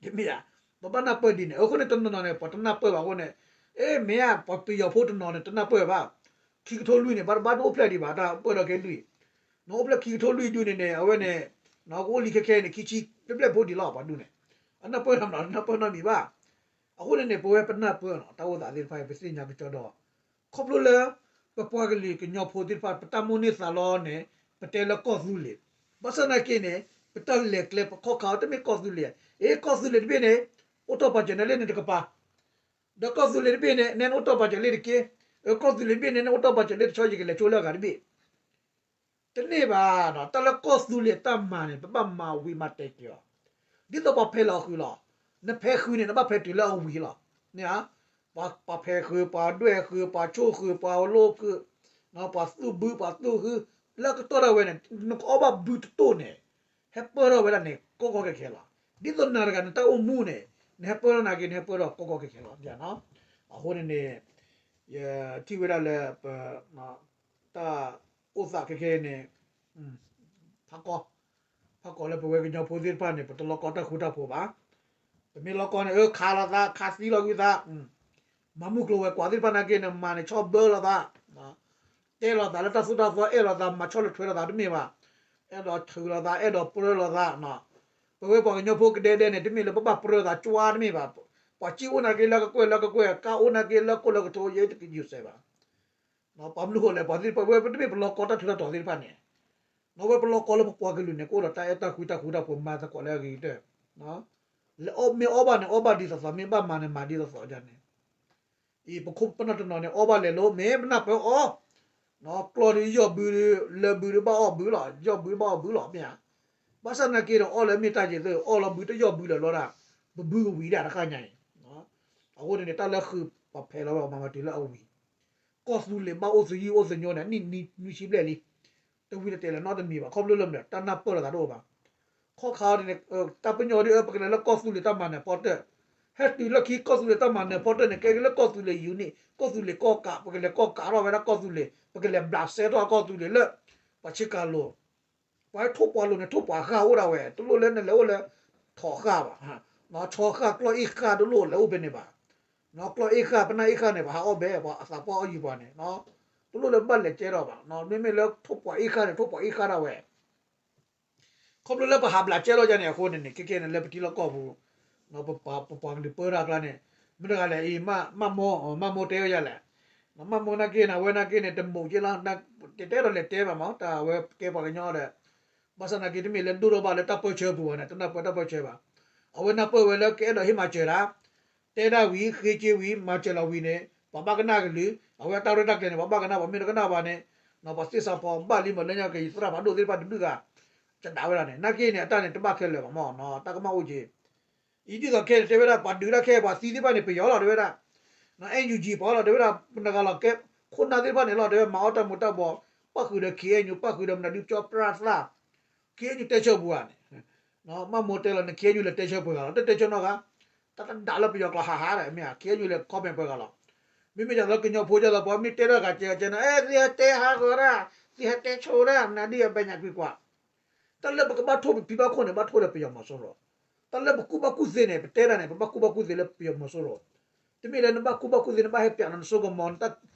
တမ့ၢ်ဧါ ပဘၣ်နၢ်ပၢၢ်ဒ်န့ၣ် အဃိန့ၣ် တနီၤနီၤန့ၣ် ပှၤတနၢ်ပၢၢ်ဘၣ်အဃိန့ၣ် အ့ မ့ၢ်ဧါ ပှၤပယီၤဖိတနီၤန့ၣ် တနၢ်ပၢၢ်ဘၣ် ခံကထိလွံၢ်န့ၣ် ဘၣ်တဘၣ်တအိၣ်ဖျဲၣ်ဒံးဘၣ် တၢ်ပၢၢ်ထီၣ်က့ၤလွံၢ် နအိၣ်ဖျဲၣ်ခံကထိလွံၢ်ဒုန့ၣ်န့ၣ် အဝဲန့ၣ် ကအိၣ်လံခဲခဲန့ၣ် ခံဆံဘျဲၣ်ဘျဲၣ်ဖိဒံးလီၤ ပှၤဒုန့ၣ် အနၢ်ပၢၢ်နီတမံၤ နၢ်ပၢၢ်နီတမံၤဘၣ် အဃိန့ၣ်န့ၣ် ပဝဲပနၢ်ပၢၢ်နီၤ တၢ်အိၣ်သးသ့ၣ်တဖၣ်အံၤ ပသ့ၣ်ညါကစီဒီ ခီဖျိလၢ ပပှၤကလုာ်ကညီဖိသ့ၣ်တဖၣ် ပတၢ်မိၣ်န့ၢ်သးလီန့ၣ် ပတဲလၢကီၢ်သူလ့ၤ ဘၣ်ဆၣ်နာ်က့န့ၣ် ပတၢ်လဲၤကျဲ ပခီၣ်ခါအီၤ တမ့ၢ်ကီၢ်သူလ့ၤ အ့ ကီၢ်သူလ့ၤတဘ့ၣ်န့ၣ် အိၣ်တ့ၢ်ပာ်စၢၤနၤလၢန့ၣ်တကပၤ ဒီးကီၢ်သူလ့ၤတဘ့ၣ်န့ၣ် နဲနအိၣ်တ့ၢ်ပာ်စၢၤလၢတက့ၢ် ကီၢ်သူလ့ၤတဘ့ၣ်န့ၣ် နဲအိၣ်တ့ၢ်ပာ်စၢၤလၢတဆီ ယကလဲၤဆိလၢအဂၤတဘ့ၣ် တန့ၢ်ဘၣ်နီၤ တၢ်လၢကီၢ်သူလ့ၤတၢ်မၤန့ၣ် ပဘၣ်မၤဝံၤမၤတဲာ်က့ၤအီၤ ဒ်သိးပှၤဖဲးလီၤဃုာ်လီၤ နဖဲးဃုာ်န့ၣ် နဘၣ်ဖဲးတုၤလၢအဝံၤလီၤ န့ၣ်ဧါ ပှၤဖဲးဃုာ် ပှၤဒွဲၣ်ဃုာ် ပှၤဆိၣ်ဃုာ် ပှၤလိဃုာ် ပှၤသူၣ်ဘု ပှၤသူၣ်ဟု လၢကတီၢ်ဒၣ်ဝဲန့ၣ် နကအီၣ်ဘၣ်ဘုတတိၢ်န့ၣ် ဟဲပၢၢ်ထီၣ်ဝဲဒၣ်န့ၣ် ကီကီခဲခဲလီၤ ဒ်သိးနၤတဂၤနတၢ်အိၣ်မူန့ၣ် နဟဲပၢၢ်ထီၣ်နာ်က့ နဟဲပၢၢ်ထီၣ်ကီကီခဲခဲလီၤ အဃိန့ၣ်န့ၣ် ယထံၣ်ဝဲဒၣ်လၢပ တၢ်အိၣ်သးခဲခဲအံၤန့ၣ် ဖးကီ ဖးကီလၢပဝဲကညီဖိသ့ၣ်တဖၣ်န့ၣ် ပတလီၤကီတၢ်ဃူတၢ်ဖိးဘၣ်. ပမ့ၢ်လီၤကီန့ၣ် အၢ ခးလီၤသး ခးသံလီၤကွံာ်သး, မၤမုၢ်ကျိၤဝဲၤကွာ်သ့ၣ်တဖၣ်နာ်က့န့ၣ် မၤန့ၣ်ဆီၣ်ဘၢလီၤသး, တဲလီၤသးလၢတၢ်သိၣ်တၢ်သီ အဲၣ်လီၤသး မၤဆီၣ်လၢထွဲလီၤသးတမ့ၢ်ဘၣ်. အဲၣ်ဒိးထုးလီၤသး အဲၣ်ဒိးပြၢလီၤသး ပဝဲပှၤကညီဖိကဒဲဒဲန့ၣ် တမ့ၢ်လၢပဘၣ်ပြၢသးကွၢ်တမ့ၢ်ဘၣ်. ပှၤစံၣ်အိၣ်နာ်က့လၢကကွဲၢ်လၢကကွဲၢ် ကါအိၣ်နာ်က့လၢကိၣ်လၢကထိ ယဲတကယူၤစဲးဘၣ်. ပှၤမနုၤဃိလဲၣ် ပှၤသ့ၣ်တဖၣ်ဝဲ ပတမ့ၢ်ပလီၤကီတၢ်ထူးတၢ်တီၤသ့ၣ်တဖၣ်န့ၣ်, ဝဲပလီၤကီလၢပပှၤကလုာ်န့ၣ် ကအိၣ်ဒီးတၢ်အဲၣ်တၢ်ကွံတၢ်ဃူတၢ်ဖိး မၤသကိးလၢအဂ့ၤကတၢၢ်. မ့ၢ်အီၣ်ဘၣ်န့ၣ် အီၣ်ဘၣ်ဒ်သိးသိး မ့ၢ်ဘၣ်မၤန့ၣ် မၤဒ်သိးသိးဒ်န့ၣ် အံၤ ပခိၣ်ပနၢ်တနီၤန့ၣ် အီၣ်ဘၣ်လဲၤလိၤ မ့ၢ်ပနၢ်ပၢၢ်အီၣ်, ကျီၢ်ဒီးယီၢ်ဘု လၢဘုဒီးဘၣ်အီၣ်ဘုလီၤ, ယီၢ်ဘုဘၣ်အီၣ်ဘုလီၤ မ့ၢ်ဧါ. ဘၣ်ဆၣ်နာ်က့ဒီး အီၣ်လၢမ့ၢ်တၢ်ယံၤသ့ၣ် အီၣ်လီၤဘုတယီၢ်ဘုလၢာ်လီၤဒၣ်, ပဘုကဝံၤဒၣ်တခါညါအံၤ. အဃိန့ၣ်န့ၣ် တၢ်လၢဃုာ်ပှၤဖဲးလီၤဝဲ ပှၤမၤမၤတုၤလၢအဝံၤ ကီၢ်သူလ့ၤဘၣ်အိၣ်သယုၢ်အိၣ်သညိန့ၣ် နံၣ်နွံဆံဘျဲၣ်လံ. တဝံၤတတဲာ်လၢၤနီတမံၤဘၣ် ခီဖျိလၢမနုၤ တၢ်နၢ်ပၢၢ်လိာ်သးတအိၣ်ဘၣ်. ခီခါအံၤန့ၣ် တၢ်ပညိၣ်ဒ်အၢ ပကလဲၤလၢကီၢ်သူလ့ၤတၢ်မၤနၢၤဖီတၢၣ်, ဟဲတုၤလၢခံကီၢ်သူလ့ၤ တၢ်မၤနၢၤဖီတၢၣ်န့ၣ် ကဲက့ၤလၢကီၢ်သူလ့ၤ unit ကီၢ်သူလ့ၤကီၢ်ကး ပကလဲၤကီၢ်ကးထီၣ်ဝဲဒၣ်ကီၢ်သူလ့ၤ ပကလဲၤဘျးစဲထီၣ်ကီၢ်သူလ့ၤလၢ ပှၤဆ့ကၤလိၤ ပှၤဟဲထိၣ်ပှၤလိၤန့ၣ် ထိၣ်ပှၤဃၢ်အိၣ်ဒၣ်ဝဲ တလိၣ်လၢနလဲၤအိၣ်လၢ ထိၣ်ဃၢ်ဘၣ်, ဆီဃၢ်ကျီၢ်အ့ၣ်ဃၢ်တလိၣ်လဲၤအိၣ်ဖဲန့ၣ်ဘၣ်. ကျီၢ်အ့ၣ်ဃၢ် ပနၢ်အ့ၣ်ဃၢ်န့ၣ် ပှၤဟးအီၣ်ဘဲ ပှၤအသးပှၢ်အီၣ်ယုာ်ပှၤန့ၣ် တလိၣ်လၢဘၣ်လဲၤကဲထီၣ်ဘၣ်. မ့မ့ၢ်လၢထိၣ်ပှၤအ့ၣ်ဃၢ်န့ၣ် ထိၣ်ပှၤအ့ၣ်ဃၢ်ဒၣ်ဝဲ ခီဖျိလၢပဟးဘျးကဲထီၣ်ယါန့ၣ် အဃိန့ၣ်န့ၣ် ခဲကဲန့ၣ် လၢပထံလီၢ်ကီၢ်ပူၤ ပပှၤကလုာ်ပၢတၢ်ကျါန့ၣ် မ့ၢ်တဂၤလဲၣ်အံၤ မၢ်မိၢ်တဲဝဲယါလဲၣ်, မၢ်မိၢ်နာ်က့န့ၣ် အဝဲနာ်က့န့ၣ် တမိးက့လီၤ, တတဲဒီးလဲၤတဲဘၣ်မး တၢ်အဝဲကဲပှၤကညီဒီး ဘၣ်ဆၣ်နာ်က့တမ့ၢ်လၢဒိၣ်ထီၣ်ဘၣ်လၢတၢ်ပၢၢ်ဆၢပူၤဘၣ်န့ၣ် တနၢ်ပၢၢ်တၢ်ပၢၢ်ဆၢဘၣ်. အဝဲနၢ်ပၢၢ်ဝဲလၢကအဲၣ်ဒိးဟ့ၣ်မၤစၢၤတၢ် တဲဒၣ်ဝံၤ ဃ့က့ဝံၤ မၤစၢၤလီၤဝံၤန့ၣ် ပှၤဘၣ်ကနၣ်ကလုာ် အဝဲအတၢ်ရဲၣ်တၢ်ကျဲၤန့ၣ် ပှၤဘၣ်ကနၣ် ပှၤမ့ၢ်တကနၣ်ဘၣ်န့ၣ် ပှၤသ့ၣ်စးဖီဘၣ်လံမး လၢညါက့ၤ ယသရၣ်ဖးဒိၣ်သ့ၣ်တဖၣ်တဘျုးဂၤ ကဒးဝဲဒၣ်န့ၣ် နာ်က့န့ၣ် အတၢ်န့ၣ် တဘၣ်ခဲလၢာ်ဘၣ်မး တၢ်ကမၣ်အိၣ်က့ၤ အံၤဒ်သိးခဲအံၤန့ၣ် တဲဝဲဒၣ် ပှၤဒုးတၢ်ခဲအံၤ ပှၤသံသ့ၣ်တဖၣ်န့ၣ် ပယီၤလီၤ တဲဝဲဒၣ် NUG ပှၤလီၤ တဲဝဲဒၣ် ပနဂၤလီၤကဲ ခိၣ်နၢ်သ့ၣ်တဖၣ်န့ၣ်လီၤ တဲဝဲ မၤအီၣ်တၢ်မူၤတၢ်ဘှီး ပၣ်ဃုာ်ဒီး KNU ပၣ်ဃုာ်ဒီးမနုၤဒုးကၠီပြၣ်သၣ် KNU တဲဆၢပူၤဧါန့ၣ် မၢ်မိၢ်တဲလီၤန့ၣ် KNU လဲၤတဲဆၢပှဲၤဂၤလီၤ တတဲဆၢနီတဂၤ တၢ်တဒၣ်လၢပယီၤကျိာ်ဟးဟးဒီး မ့ၢ်ဧါ KNU လဲၤ comment ပှဲၤဂၤလီၤ မ့မ့ၢ်ဒ်သိးကညီဖိဒ်သိး ပှၤမ့ၢ်တဲထီၣ်ဂၤကဲဂၤကဲန့ၣ် သုဟဲတဲဟးဂီၤဒၣ် သုဟဲတဲဆိဒၣ် နဒ်အဘဲညါကွံာ်ကွၢ် တၢ်လၢပကဘၣ်ထိၣ်ပဖံဘၣ်ခိၣ်န့ၣ် ဘၣ်ထိၣ်ဒီးပယီၤမီၤစိရိၤ, တၢ်လၢပကူၣ်ဘၣ်ကူၣ်သ့န့ၣ် ပတဲဒၣ်န့ၣ် ပဘၣ်ကူၣ်ဘၣ်ကူၣ်သ့လၢပယီၤမီၤစိရိၤ, တမ့ၢ်လၢနဘၣ်ကူၣ်ဘၣ်ကူၣ်သ့ နဘၣ်ဟဲပျးနီၤနစိကမီၤ,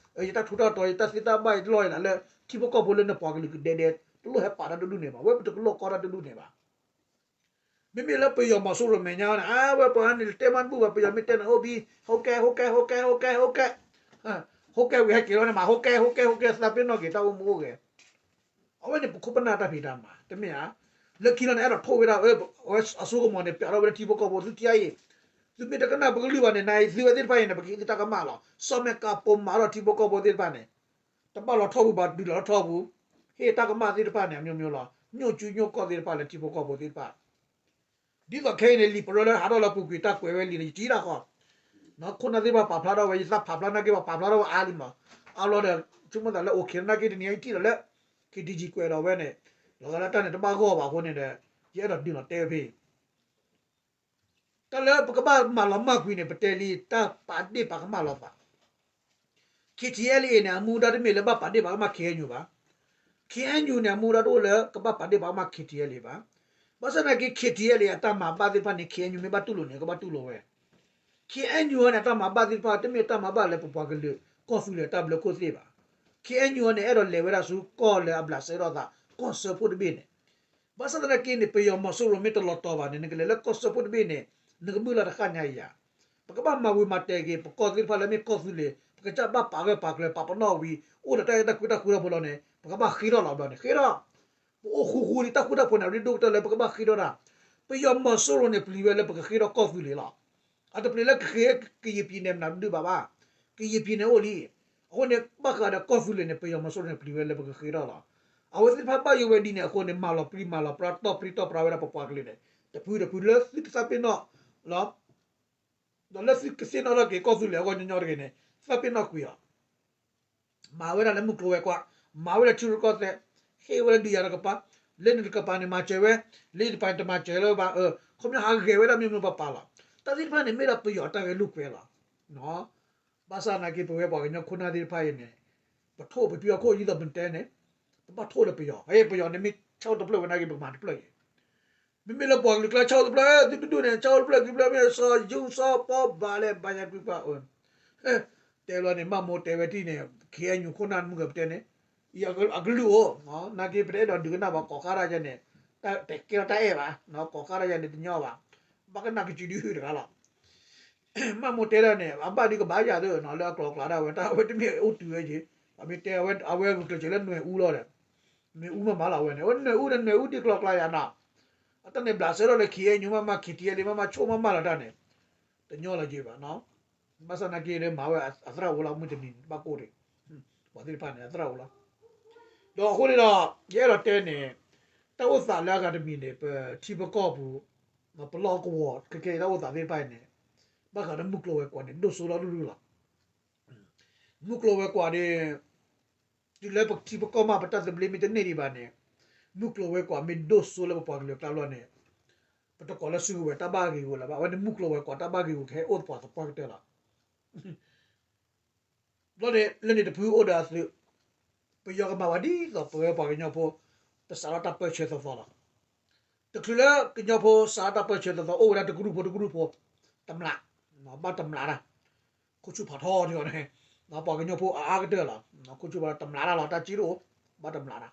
ယတၢ်ထူးတၢ်တီၤ ယတၢ်သ့တၢ်ဘၣ် ယတၢ်လီၢ်ယလၤလၢ ထံဖိကီၢ်ဖိလၢနပှၤကလုာ်ကဒဲဒဲ တလိၣ်ဟဲပာ်တၢ်တဒူၣ်န့ၣ်ဘၣ်, ဝဲပတကလိၣ်ကီတၢ်တဒူၣ်န့ၣ်ဘၣ်. မ့မ့ၢ်လၢပယီၤမီၤစိရိၤမဲာ်ညါန့ၣ် အဝဲပှၤန့ၣ်တဲမးတဘူၣ်ဘၣ်, ပယီၤမ့ၢ်တဲန့ၣ်အိၣ်ဘံ, ဟိကဲ ဟိကဲ ဟိကဲ ဟိကဲ ဟိကဲ, ဟိကဲဝံၤဟဲက့ၤလီၤန့ၣ်မး ဟိကဲ ဟိကဲ ဟိကဲ သးပ့ၤနီၣ်က့ၤတၢ်အိၣ်မူအိၣ်ဂဲၤ အဝဲန့ၣ်ပခိၣ်ပနၢ်တၢ်ဖံးတၢ်မၤ တမ့ၢ်ဧါ. လၢခံလီၤန့ၣ် အဲၣ်ဒိးထိၣ်ဝဲဒၣ် အဝဲအစိကမီၤန့ၣ် ပျးထီၣ်ဝဲလၢထံဖိကီၢ်ဖိ သုထံၣ်အံၤ, သုမ့ၢ်တကနၣ်ပကလုၢ်ဘၣ်န့ၣ် နသုဝဲသ့ၣ်တဖၣ်အံၤန့ၣ် ပကဟ့ၣ်သုတၢ်ကမၣ်လီၤ. စီၤမဲာ်ကၤပိာ်မၤထီၣ်ထံဖိကီၢ်ဖိသ့ၣ်တဖၣ်န့ၣ် တဘၣ်လီၤထီၣ်ပူၤဘၣ် ဒုးလီၤထီၣ်ပူၤ, ဟ့ၣ်တၢ်ကမၣ်သ့ၣ်တဖၣ်န့ၣ် အမျိုးမျိုးလီၤ. ညိၣ်ကၠူညိၣ်ကီၢ်သ့ၣ်တဖၣ်လၢထံဖိကီၢ်ဖိသ့ၣ်တဖၣ် ဒ်သိးခဲအံၤန့ၣ် လံာ်ပရၢလၢဟးထီၣ်လၢအပူၤကွံာ် တၢ်ကွဲးဝဲလံာ်န့ၣ် ယထံၣ်ဒၣ်ဃီ, ခိၣ်နၢ်သ့ၣ်တဖၣ်ပာ်ဖျါထီၣ်ဝဲ ယသးပာ်ဖျါနာ်က့ ပှၤပာ်ဖျါထီၣ်ဝဲအါလံမး, အါဘျီဒီး ဆိကမိၣ်သးလၢအိၣ်ခ့နၢ်က့ တနံၤအံၤယထံၣ်ဒီးလၢ ခ့တံကံကွဲးဒီးဝဲန့ၣ်, လီၤဂာ်လၢတၢ်န့ၣ်တဘၣ်ဂီၢ်ဘၣ်အဃိန့ၣ်ဒီး ယအဲၣ်ဒိးဒုးလီၤတဲဝဲဖဲအံၤ တၢ်လၢပကဘၣ်မၤလီၤမၢ်ကွံာ်န့ၣ် ပတဲလံ တၢ်ပာ်ဒ့ၣ်ပာ်ကမၣ်လိာ်သး ခ့ထံအဲလ်အ့န့ၣ် အမူဒါတမ့ၢ်လၢဘၣ်ပာ်ဒ့ၣ်ပာ်ကမၣ် ခ့အဲၣ်ယူၣ် ဘၣ်. ခ့အဲၣ်ယူၣ် န့ၣ် အမူဒါတအိၣ်လၢကဘၣ်ပာ်ဒ့ၣ်ပာ်ကမၣ် ခ့ထံအဲလ်အ့ ဘၣ်. ဘၣ်ဆၣ်သနာ်က့ ခ့ထံအဲလ်အ့ အတၢ်မၤဘၣ်သ့ၣ်တဖၣ်န့ၣ် ခ့အဲၣ်ယူၣ် မ့ၢ်ဘၣ်တူၢ်လိာ်န့ၣ် ကဘၣ်တူၢ်လိာ်ဝဲ. ခ့အဲၣ်ယူၣ် န့ၣ် အတၢ်မၤဘၣ်သ့ၣ်တဖၣ် တမ့ၢ်တၢ်မၤဘၣ်လၢပပှၤကလုာ်ကီၢ်သူလ့ၤအတၢ်ဘျၢခိၣ်သ့ၣ်ဘၣ်. ခ့အဲၣ်ယူၣ် န့ၣ် အဲၣ်ဒိးလဲၤဝဲဒၣ်ဆူကီၢ်လၢအဘျးစဲထီၣ်သး ကီၢ်စၢဖှိၣ်တဘ့ၣ်န့ၣ် ဘၣ်ဆၣ်သနာ်က့န့ၣ် ပယီၤမီၤစိရိၤမ့ၢ်တလီၤတီၤဘၣ်န့ၣ် နကလဲၤလၢကီၢ်စၢဖှိၣ်တဘ့ၣ်န့ၣ် နကမုၢ်လၢ်တဃၣ်ညါအံၤဧါ. ပကဘၣ်မၤဝံၤမၤတဲာ်က့ၤ ပကီၢ်သ့ၣ်တဖၣ်လၢမ့ၢ်ကီၢ်သူလ့ၤ ပကစၢ်ဘၣ်ပာ်ဂၢၢ်ပာ်ကျၢၤ ပာ်ပနီၣ်ဝံၤ အိၣ်ဒီးတၢ်အဲၣ်တၢ်ကွံတၢ်ဃူတၢ်ဖိးလီၤန့ၣ် ပကဘၣ်ဃ့ထီၣ်လီၤဘျီန့ၣ် ဃ့ထီၣ် ပအိၣ်ဃူဃူလံ တၢ်ဃူတၢ်ဖိးန့ၣ် အရ့ဒိၣ်ကတၢၢ်လၢပကဘၣ်ဃ့ထီၣ်တၢ်. ပယီၤမီၤစိရိၤန့ၣ် ပျံၤဝဲလၢပကဃ့ထီၣ်ကီၢ်သူလ့ၤလီၤ. အတပျံၤလၢကဃ့ ကယံာ်ပံၤန့ၣ် မနုၤဒုးဘၣ်ဘၣ်. ကယံာ်ပံၤန့ၣ်အိၣ်လံ. အဃိန့ၣ် ဘၣ်ဃးဒီးကီၢ်သူလ့ၤန့ၣ် ပယီၤမီၤစိရိၤန့ၣ် ပျံၤဝဲလၢပကဃ့ထီၣ်လီၤ. အဝဲသ့ၣ်တဖၣ်ဘၣ်ယိၣ်ဝဲဒ်န့ၣ်အဃိန့ၣ် မၤလီၤပြံမၤလီၤပြါ တီၢ်ပြံတီၢ်ပြါဝဲဒၣ်ပပှၤကလုာ်န့ၣ် တဖုတဖုလၢသုကသးပ့ၤနီၣ်လီၤ ဒီးလၢသုကသ့ၣ်နီၣ်ထီၣ်က့ၤကီၢ်သူလ့ၤအဂီၢ်ညီညီတဂ့ၤန့ၣ် သးပ့ၤနီၣ်ကွံာ်အီၤ မၤဝဲဒၣ်လၢမုၢ်ကျိၤဝဲၤကွာ်, မၤဝဲဒၣ်ထံရူၢ်ကီၢ်သဲး, ဟ့ၣ်ဝဲလၢဒုးယၤတကပၤ, လၢန့ၣ်တကပၤန့ၣ်မၤစၢၤဝဲ, လၢတကပၤန့ၣ်တမၤစၢၤလၢၤဘၣ်, ခီပညီဟးဂဲၤဝဲဒၣ်မ့ၢ်မ့ၢ်ပပာ်လီၤ. တၢ်သ့ၣ်တဖၣ်န့ၣ် မ့ၢ်ဒၣ်ပယီၤတၢ်ဂဲၤလိာ်ကွဲလီၤ. ဘၣ်ဆၣ်သနာ်က့ ပဝဲပှၤကညီခိၣ်နၢ်သ့ၣ်တဖၣ်အံၤန့ၣ် ပထိၣ်ပပံအခိၣ် ဒ်သိးပတဲန့ၣ် ပဘၣ်ထိၣ်ဒီးပယီၤ, ပယီၤန့ၣ်မ့ၢ်ဆၣ်အိၣ်တဖျၢၣ်ဝဲနာ်က့ ပကမၤတဖျၢၣ်အံၤ မ့မ့ၢ်လၢပှၤကလုာ်ကျါ ဆၣ်အိၣ်တဖျၢၣ် သုတဒူၣ်န့ၣ် ဆၣ်အိၣ်တဖျၢၣ်ခံဖျၢၣ် မ့ၢ်စီၤယူၢ်စီၤပီဘၣ်လဲၣ် ဘၣ်ယၤကွံာ်ပှၤအၢ တဲဘျီန့ၣ် မၢ်မိၢ်တဲဝဲတံၢ်န့ၣ် ခ့အဲၣ်ယူၣ်ခိၣ်နၢ်မုၢ်ကပတဲန့ၣ် အကလုၢ်အိၣ် နာ်က့ပတအဲၣ်ဒိးဒုးကနၣ်ဘၣ် ကိးခါတၢ်ယဲန့ၣ် တၢ်တဲကဲထီၣ်တၢ်အဲၣ်ဘၣ် ကိးခါတၢ်ယဲန့ၣ်တညီဘၣ် ဘၣ်ကနၣ်ကစုဒုဟုတဂၤလီၤ. မၢ်မိၢ်တဲဒၣ်န့ၣ် အဘၣ်ဒုးကဘၣ်ယၤသ့ၣ်နီၤ လၢအကျိၤအကျဲဒၣ်ဝဲ တၢ်ဝဲတမ့ၢ်အိၣ်တုၤဝဲက့ၤ ပမ့ၢ်တဲ အဝဲဂုာ်ကျဲးစၢးလၢနွဲၣ်အူလီၤဒီး နွဲၣ်အူမးမးလီၤဝဲန့ၣ် အဝဲနွဲၣ်အူဒီးနွဲၣ်အူဒ်ကျိၤကျဲယၤနီၤ အတၢ်န့ၣ်ဘျးစဲထီၣ်လၢ ခ့အဲၣ်ယူၣ် မးမး ခ့ထံအဲၣ်လ့ မးမး ဆိၣ်မးမးလီၤတၢ်န့ၣ် တညီလီၤက့ၤဘၣ်နီၤ ဘၣ်ဆၣ်သနာ်က့ဒီး မၤဝဲအသရၣ်အိၣ်လီၤ မုၢ်တနံၤန့ၣ် ဘၣ်ကိၢ်တ့ၢ် ပှၤသ့ၣ်တဖၣ်န့ၣ် အသရၣ်အိၣ်လီၤ ဒီးအဃိန့ၣ်ဒီး ယအဲၣ်ဒိးတဲန့ၣ် တၢ်အိၣ်သးလၢအဂၤတမံၤန့ၣ် ပထံပကီၢ်ပူၤ ပလီၢ်ကဝီၤခဲကဲ တၢ်အိၣ်သးသ့ၣ်တဖၣ်အံၤန့ၣ် ဘၣ်ဃးဒီးမုၢ်ကျိၤဝဲၤကွာ်န့ၣ် ဒိၣ်စိလီၤဒူၣ်ဒူၣ်လီၤ မုၢ်ကျိၤဝဲၤကွာ်န့ၣ် တုၤလၢပထံပကီၢ်မး ပတၢ်သဘျ့မ့ၢ်တန့ၢ်ဒံးဘၣ်န့ၣ် မုၢ်ကျိၤဝဲၤကွာ်မ့ၢ်ဒိၣ်စိလၢပပှၤကလုာ်အကျါဘျီန့ၣ် ပတကိးလၢစုကဝဲၤတၢ်ဘၣ်ဂ့ၢ်ဂူာ်လၢၤဘၣ် အဝဲန့ၣ်မုၢ်ကျိၤဝဲၤကွာ်တၢ်ဘၣ်ဂ့ၢ်ဂူာ်ကဟဲအိၣ်သပှၢ်သပှၢ်ကတၢၢ်လီၤ ဘျီန့ၣ် လၢန့ၣ်တဖုအိၣ်ဒီးအသုး ပယီၤကမၤဝဲဒ်သိးပဝဲပှၤကညီဖိ ပစးထီၣ်တၢ်ပၢၢ်ဆၢသီသီလီၤ. တချုးလၢကညီဖိစးထီၣ်တၢ်ပၢၢ်ဆၢသီသီ အိၣ်ဝဲဒၣ်တကရူၢ်ဖိတကရူၢ်ဖိ တမျး ဘၣ်တမျးတၢ် ခိၣ်ဆူၣ်ဖးထီတဂီၤန့ၣ် ပှၤကညီဖိအါအါကတၢၢ်လီၤ. ခိၣ်ဆူၣ်ဖးထီတမျးတၢ်လီၤ တၢ်စ့တအိၣ် ဘၣ်တမျးတၢ်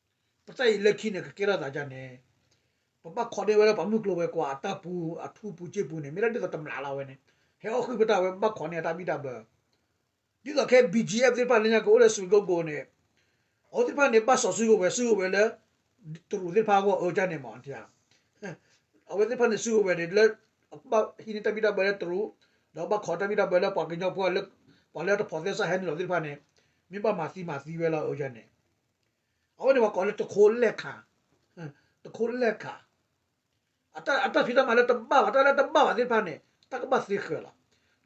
ပသးအံၤလၢခံန့ၣ် ကကဲထီၣ်သးဒ်န့ၣ် ပဘၣ်ခိးန့ၢ်ဝဲဒၣ်ပှၤမုၢ်ကျိၤဝဲၤကွာ်အတၢ်ပူၤ အထူပူၤစ့ပူၤန့ၣ် မ့ၢ်ဒၣ်ဒ်သိးတမျးလီၤဝဲန့ၣ် ဟဲအီၣ်ဃုာ်ပတၢ်ဝဲ ဘၣ်ခိးန့ၢ်အတၢ်ဘံၣ်တၢ်ဘၢ ဒ်သိးခဲ ဘံၣ်ကၠံအ့ၣ် သ့ၣ်တဖၣ်လၢညါကအိၣ်လၢ စံကိကိးန့ၣ် အဝဲသ့ၣ်တဖၣ်န့ၣ် ဘၣ်စီၤစုကဝဲၤ စုကဝဲၤလၢ တရူးသ့ၣ်တဖၣ်အဂီၢ်အၢဒ်န့ၣ်မး အဝဲသ့ၣ်တဖၣ်န့ၣ် စုကဝဲၤန့ၣ်လၢ ဘၣ်ဟံးန့ၢ်တၢ်ဘံၣ်တၢ်ဘၢလၢတရူး ဒီးဘၣ်ခိးတၢ်ဘံၣ်တၢ်ဘၢလၢပှၤကညီဖိလၢ ပှၤလၢတဖိးသဲစးဟဲနုာ်လီၤသ့ၣ်တဖၣ်န့ၣ် မ့ၢ်ဘၣ်မၤသံမၤသံဝဲလီၤအၢဒ်န့ၣ် အဝဲန့ၣ်ပှၤကိးလၢတခိးလဲၣ်ခး တခိးလဲၣ်ခး အတၢ်ဖံးတၢ်မၤလၢတဘၣ်ဘၣ် တၢ်လၢတဘၣ်ဘၣ်သ့ၣ်တဖၣ်န့ၣ် တၢ်ကဘၣ်သ့ဃၢၤလီၤ.